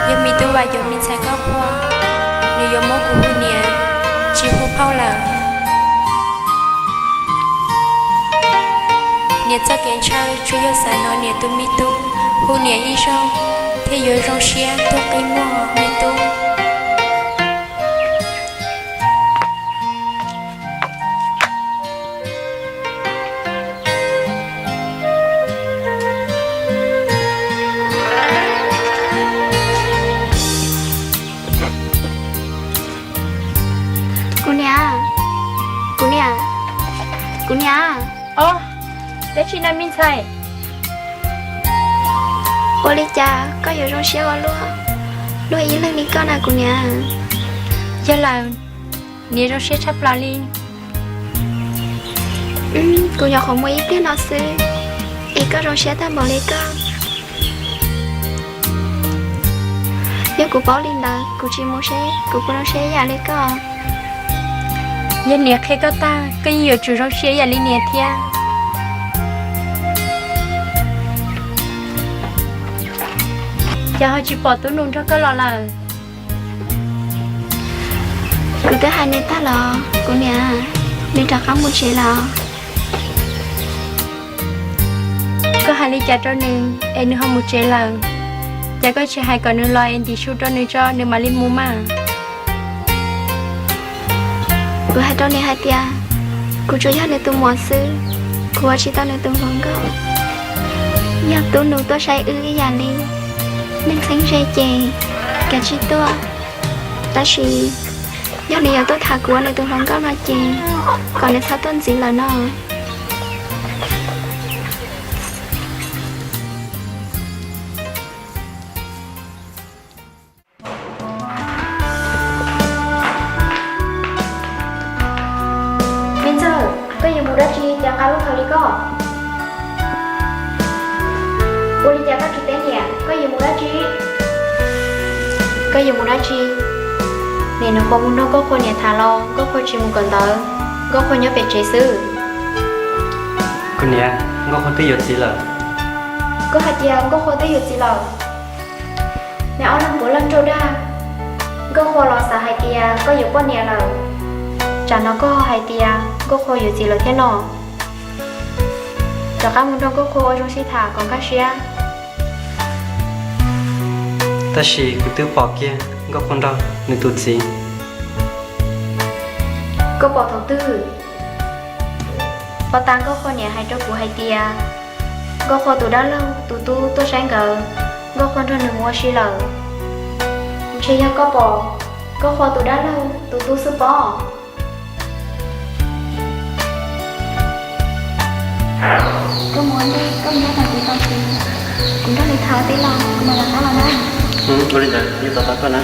yog me tub Vas yuav me ntxhais Nkauj Qhua, nws yuav muab kuv hu niam, tsis hu phauj lawm. Niam txoj kev ntshaw tsuas yog xav hnov niam tus me tub hu niam ib zaug, thiaj yuav zoo siab tuag qi muag me tub. Kuv niam, kuv niam, kuv niam. Ob, dab tsi na me ntxhais? Ua li cas koj yuav zoo siab ua luaj, luag ib leeg li koj na kuv niam? Yog lawm, niam zoo siab tshaj plaws li. Kuv nyuam qhuav mus ib pliag no xwb, es koj zoo siab tag npaum li koj. Yog kuv paub li ntawd kuv tsis mus seb kuv puas zoo siab ib yam li koj. Yog niam qhia koj tag, koj yeej yuav tsum zoo siab ib yam li niam thiab. Cas ho tsis pom Tub Nus nrog koj los lawm? Kuv twb hais nws tag los kuv niam, nws rov qab mus tsev lawm. Koj hais li cas rau nws es nws ho mus tsev lawm? Cas koj tsis hais kom nws los es ntim su rau nws tso nws mam li mus mas? Kuv hais rau nws hais tias kuv tsuas yog nws tus muam xwb, kuv ua tsis tau nws tus hluas nkauj. Yog Tub Nus tuaj saib wb ib yam li neeg txheeb ze ces kav tsij tuaj. Tab sis yog nws yuav tuaj tham kuv ua nws tus hluas nkauj no ces kom nws txhob tuaj ntxiv lawm no. Me ntxawg, koj yuav mus dab tsi cas nqa lub thawv li koj? Ua li cas koj tsis teb niam, koj yuav mus dab tsi? Koj yuav mus dab tsi? Nim no puas mus nrog Nkauj Qhua niam tham los Nkauj Qhua tsis mus kawm ntawv, Nkauj Qhua nyob pem tsev xwb. Kuv niam, Nkauj Qhua twb yuav txiv lawm. Koj hais tias Nkauj Qhua twb yuav txiv lawm? Neb ob leeg puav leej raug dag. Nkauj Qhua los xav hais tias koj yuav poj niam lawm, tsam no koj hais tias Nkauj Qhua yuav txiv lawm thiab no. Rov qab mus nrog Nkauj Qhua ua zoo sib tham kom nkag siab. Tab sis kuv twb pom kiag Nkauj Qhua nrog nws tus txiv. Koj pom thaum twg? Pos tas Nkauj Qhua niam hais rau kuv hais tias Nkauj Qhua tus dab laug tus tub tuaj saib nkawd, Nkauj Qhua nrog nws mus ua si lawm. Ntshe yog koj pom Nkauj Qhua tus dab laug tus tub xwb pob. Koj mus ua ntej, koj mus nyob tom tsev tau ces kuv nrog nws tham ua teb los kuv mam rov qab los na. Ua li ntawd, nyob tos tos koj na.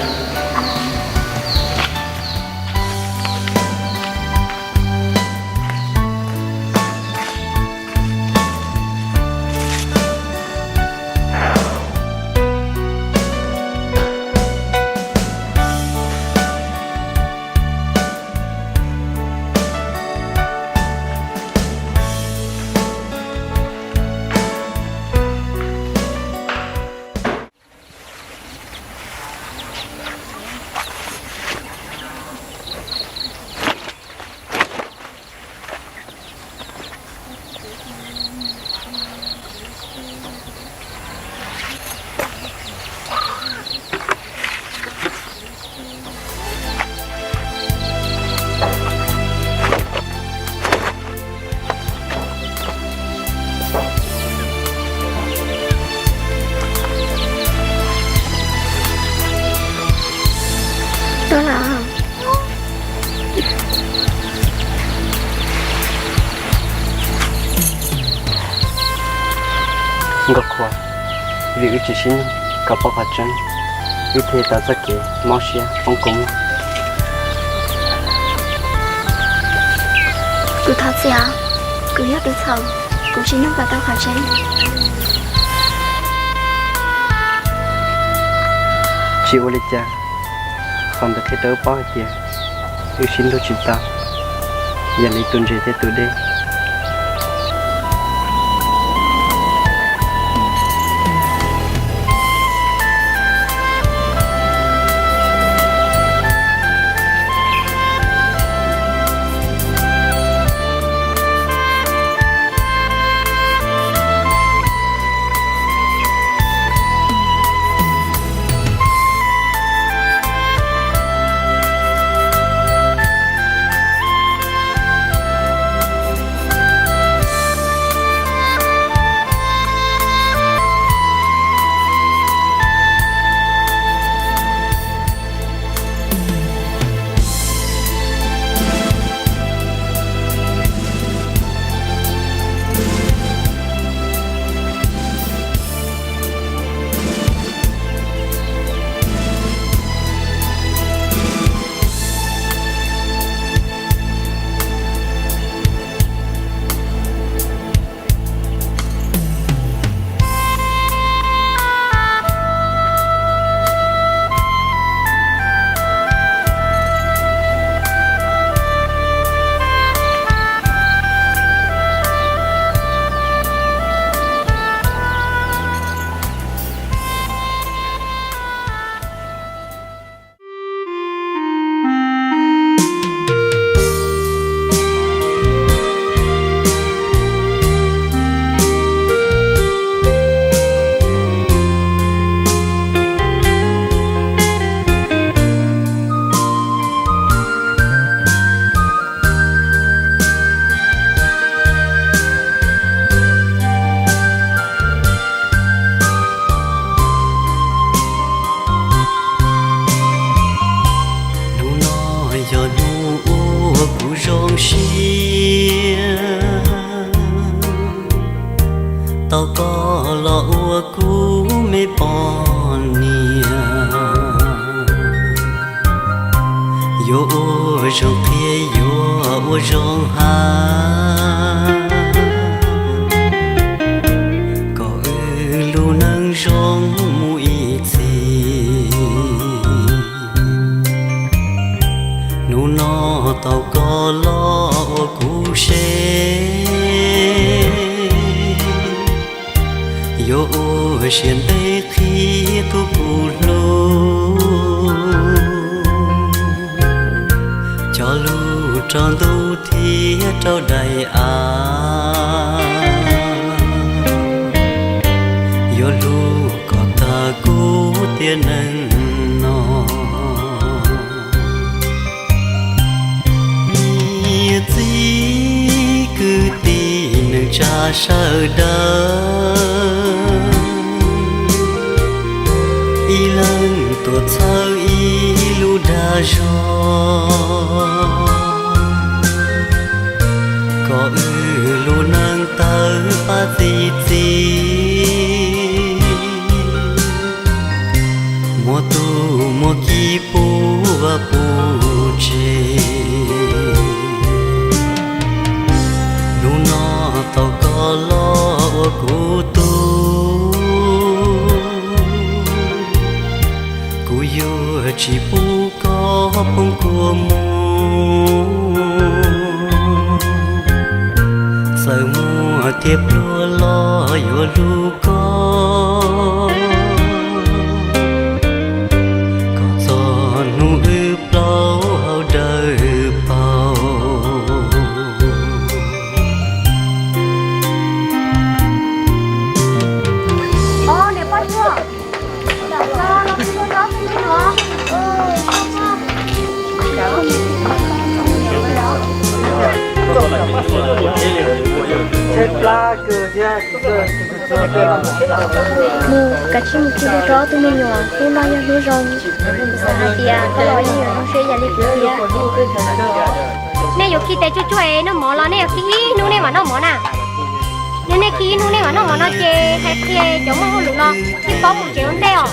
Tuaj los. Nkauj Qhua, vim wb tsis sib nug kom paub qhov tseeb, wb thiaj tau txoj kev mob siab poob kua muag. Kuv thov txim os, kuv yog tus txhaum, kuv tsis nug kom tau qhov tseeb. Tsis ua li cas, qhov ntawd qhia rau wb paub hais tias wb sib nrug tsis tau, yog li tus ntses thiab tus dej. Hnub no yog hnub uas kuv zoo siab, tau koj los ua kuv me poj niam. Yuav ua zoo qhia yuav ua zoo hais, kom wb lub neej zoo mus ib txhis. Hnub no tau koj los ua kuv seb, yuav ua siab ntev qhia tus kuv hlub, cog lus rau ntuj thiab rau daim av, yuav hlub kom tag kuv tiam neej no. Niam txiv kwv tij neej tsa sawv daws, ib leeg tuaj txhawb ib lub dag zog, kom wb lub neej tawg pab txi txiv, muaj tus muaj kiv puv vaj puv tsev. Hnub no tau koj los ua kuv tug, kuv yuav tsis pub koj poob kua muag. Txawm muaj tiaj pluag los yuav hlub koj, kom txog hnub wb plaub hau dawb paug. Mus kav tsij mus khi hlub rau ob tug me nyuam, hnub no yog hnub zoo, xav hais tias koj los yeej yuav zoo siab ib yam li kuv thiab. Nej yuav khi tes tsuaj tsuaj es noj mov los nej yuav khi ib hnub nej mam noj mov na? Nej ib hnub nej mam noj mov no ces hais qhia cov muaj hauj lwm no thiaj paub mus tsev ua ntej os.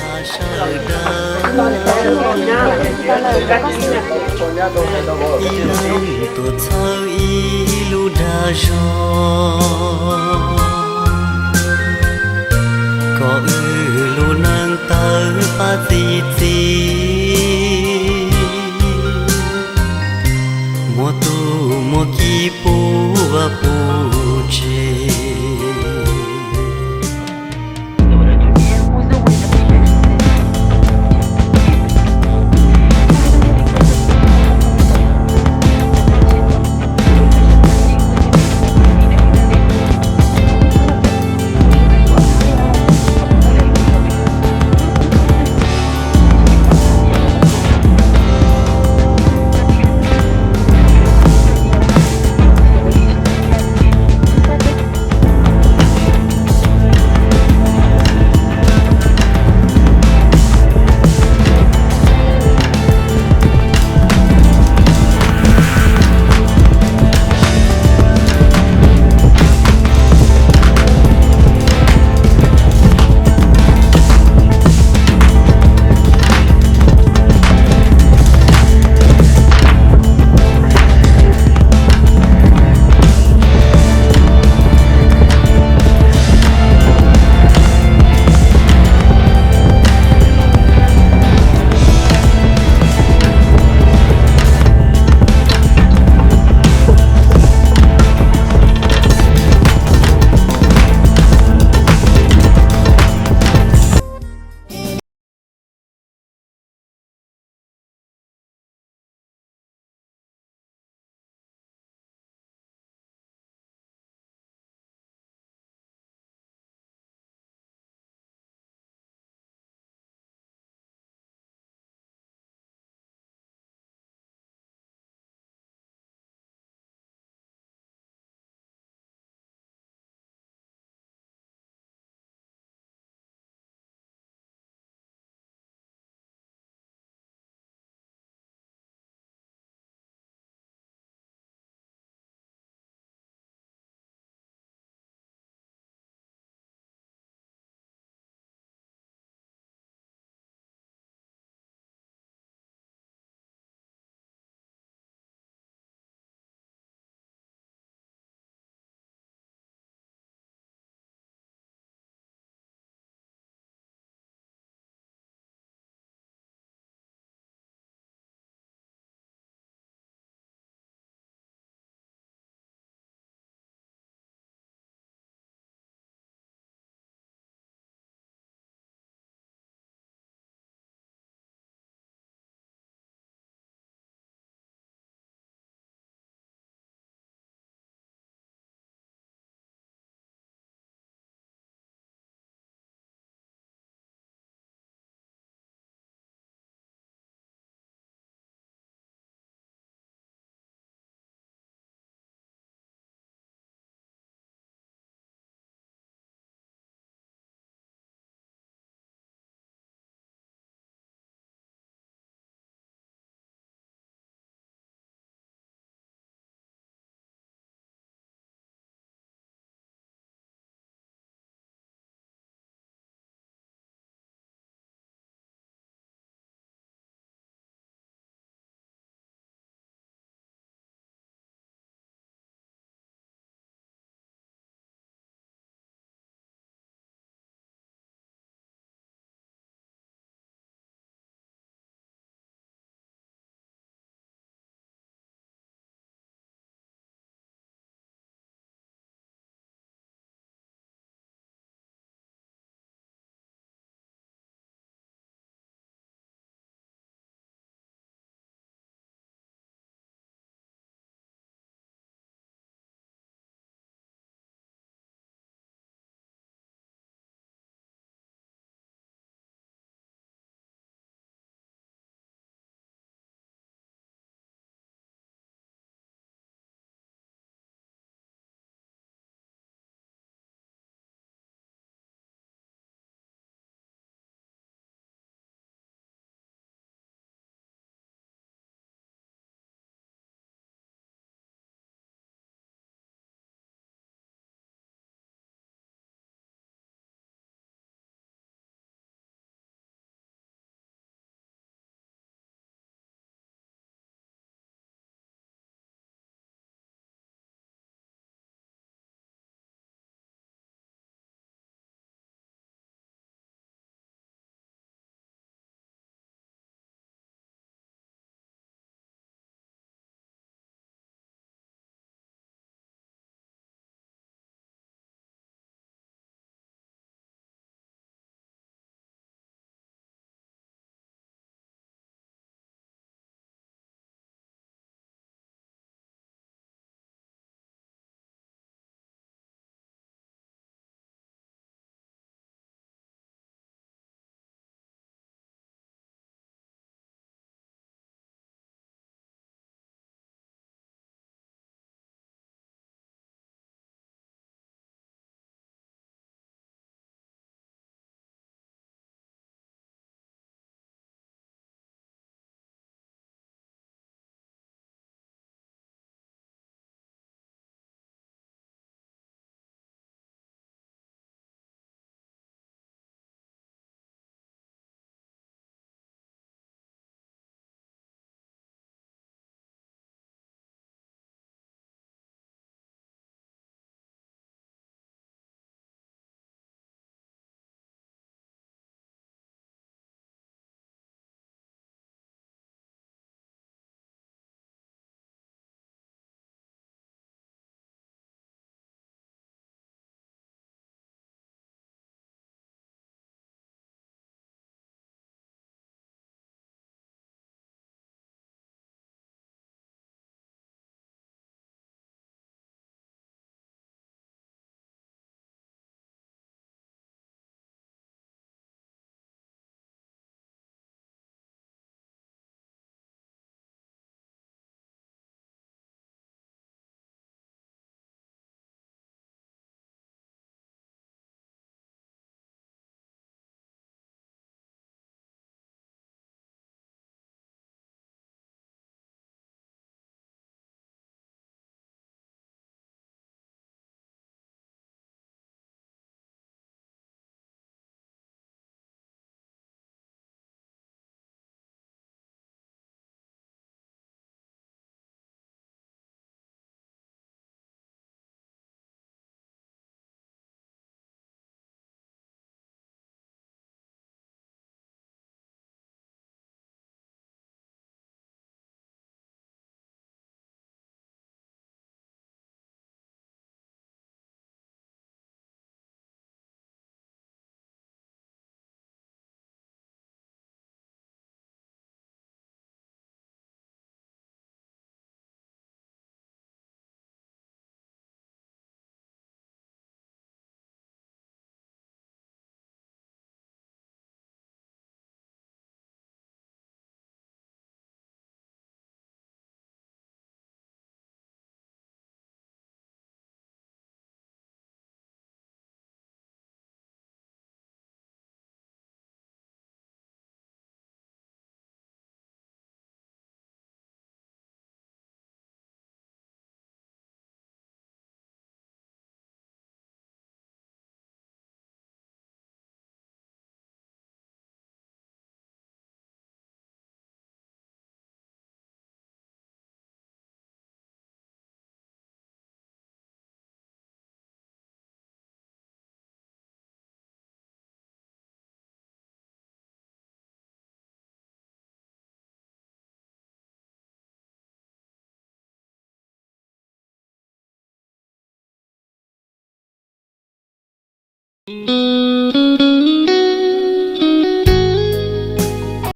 Ib leeg tuaj txhawb ib lub dag zog, kom wb lub neej tawg pab txi txiv, muaj tub muaj ki puv vaj puv tsev.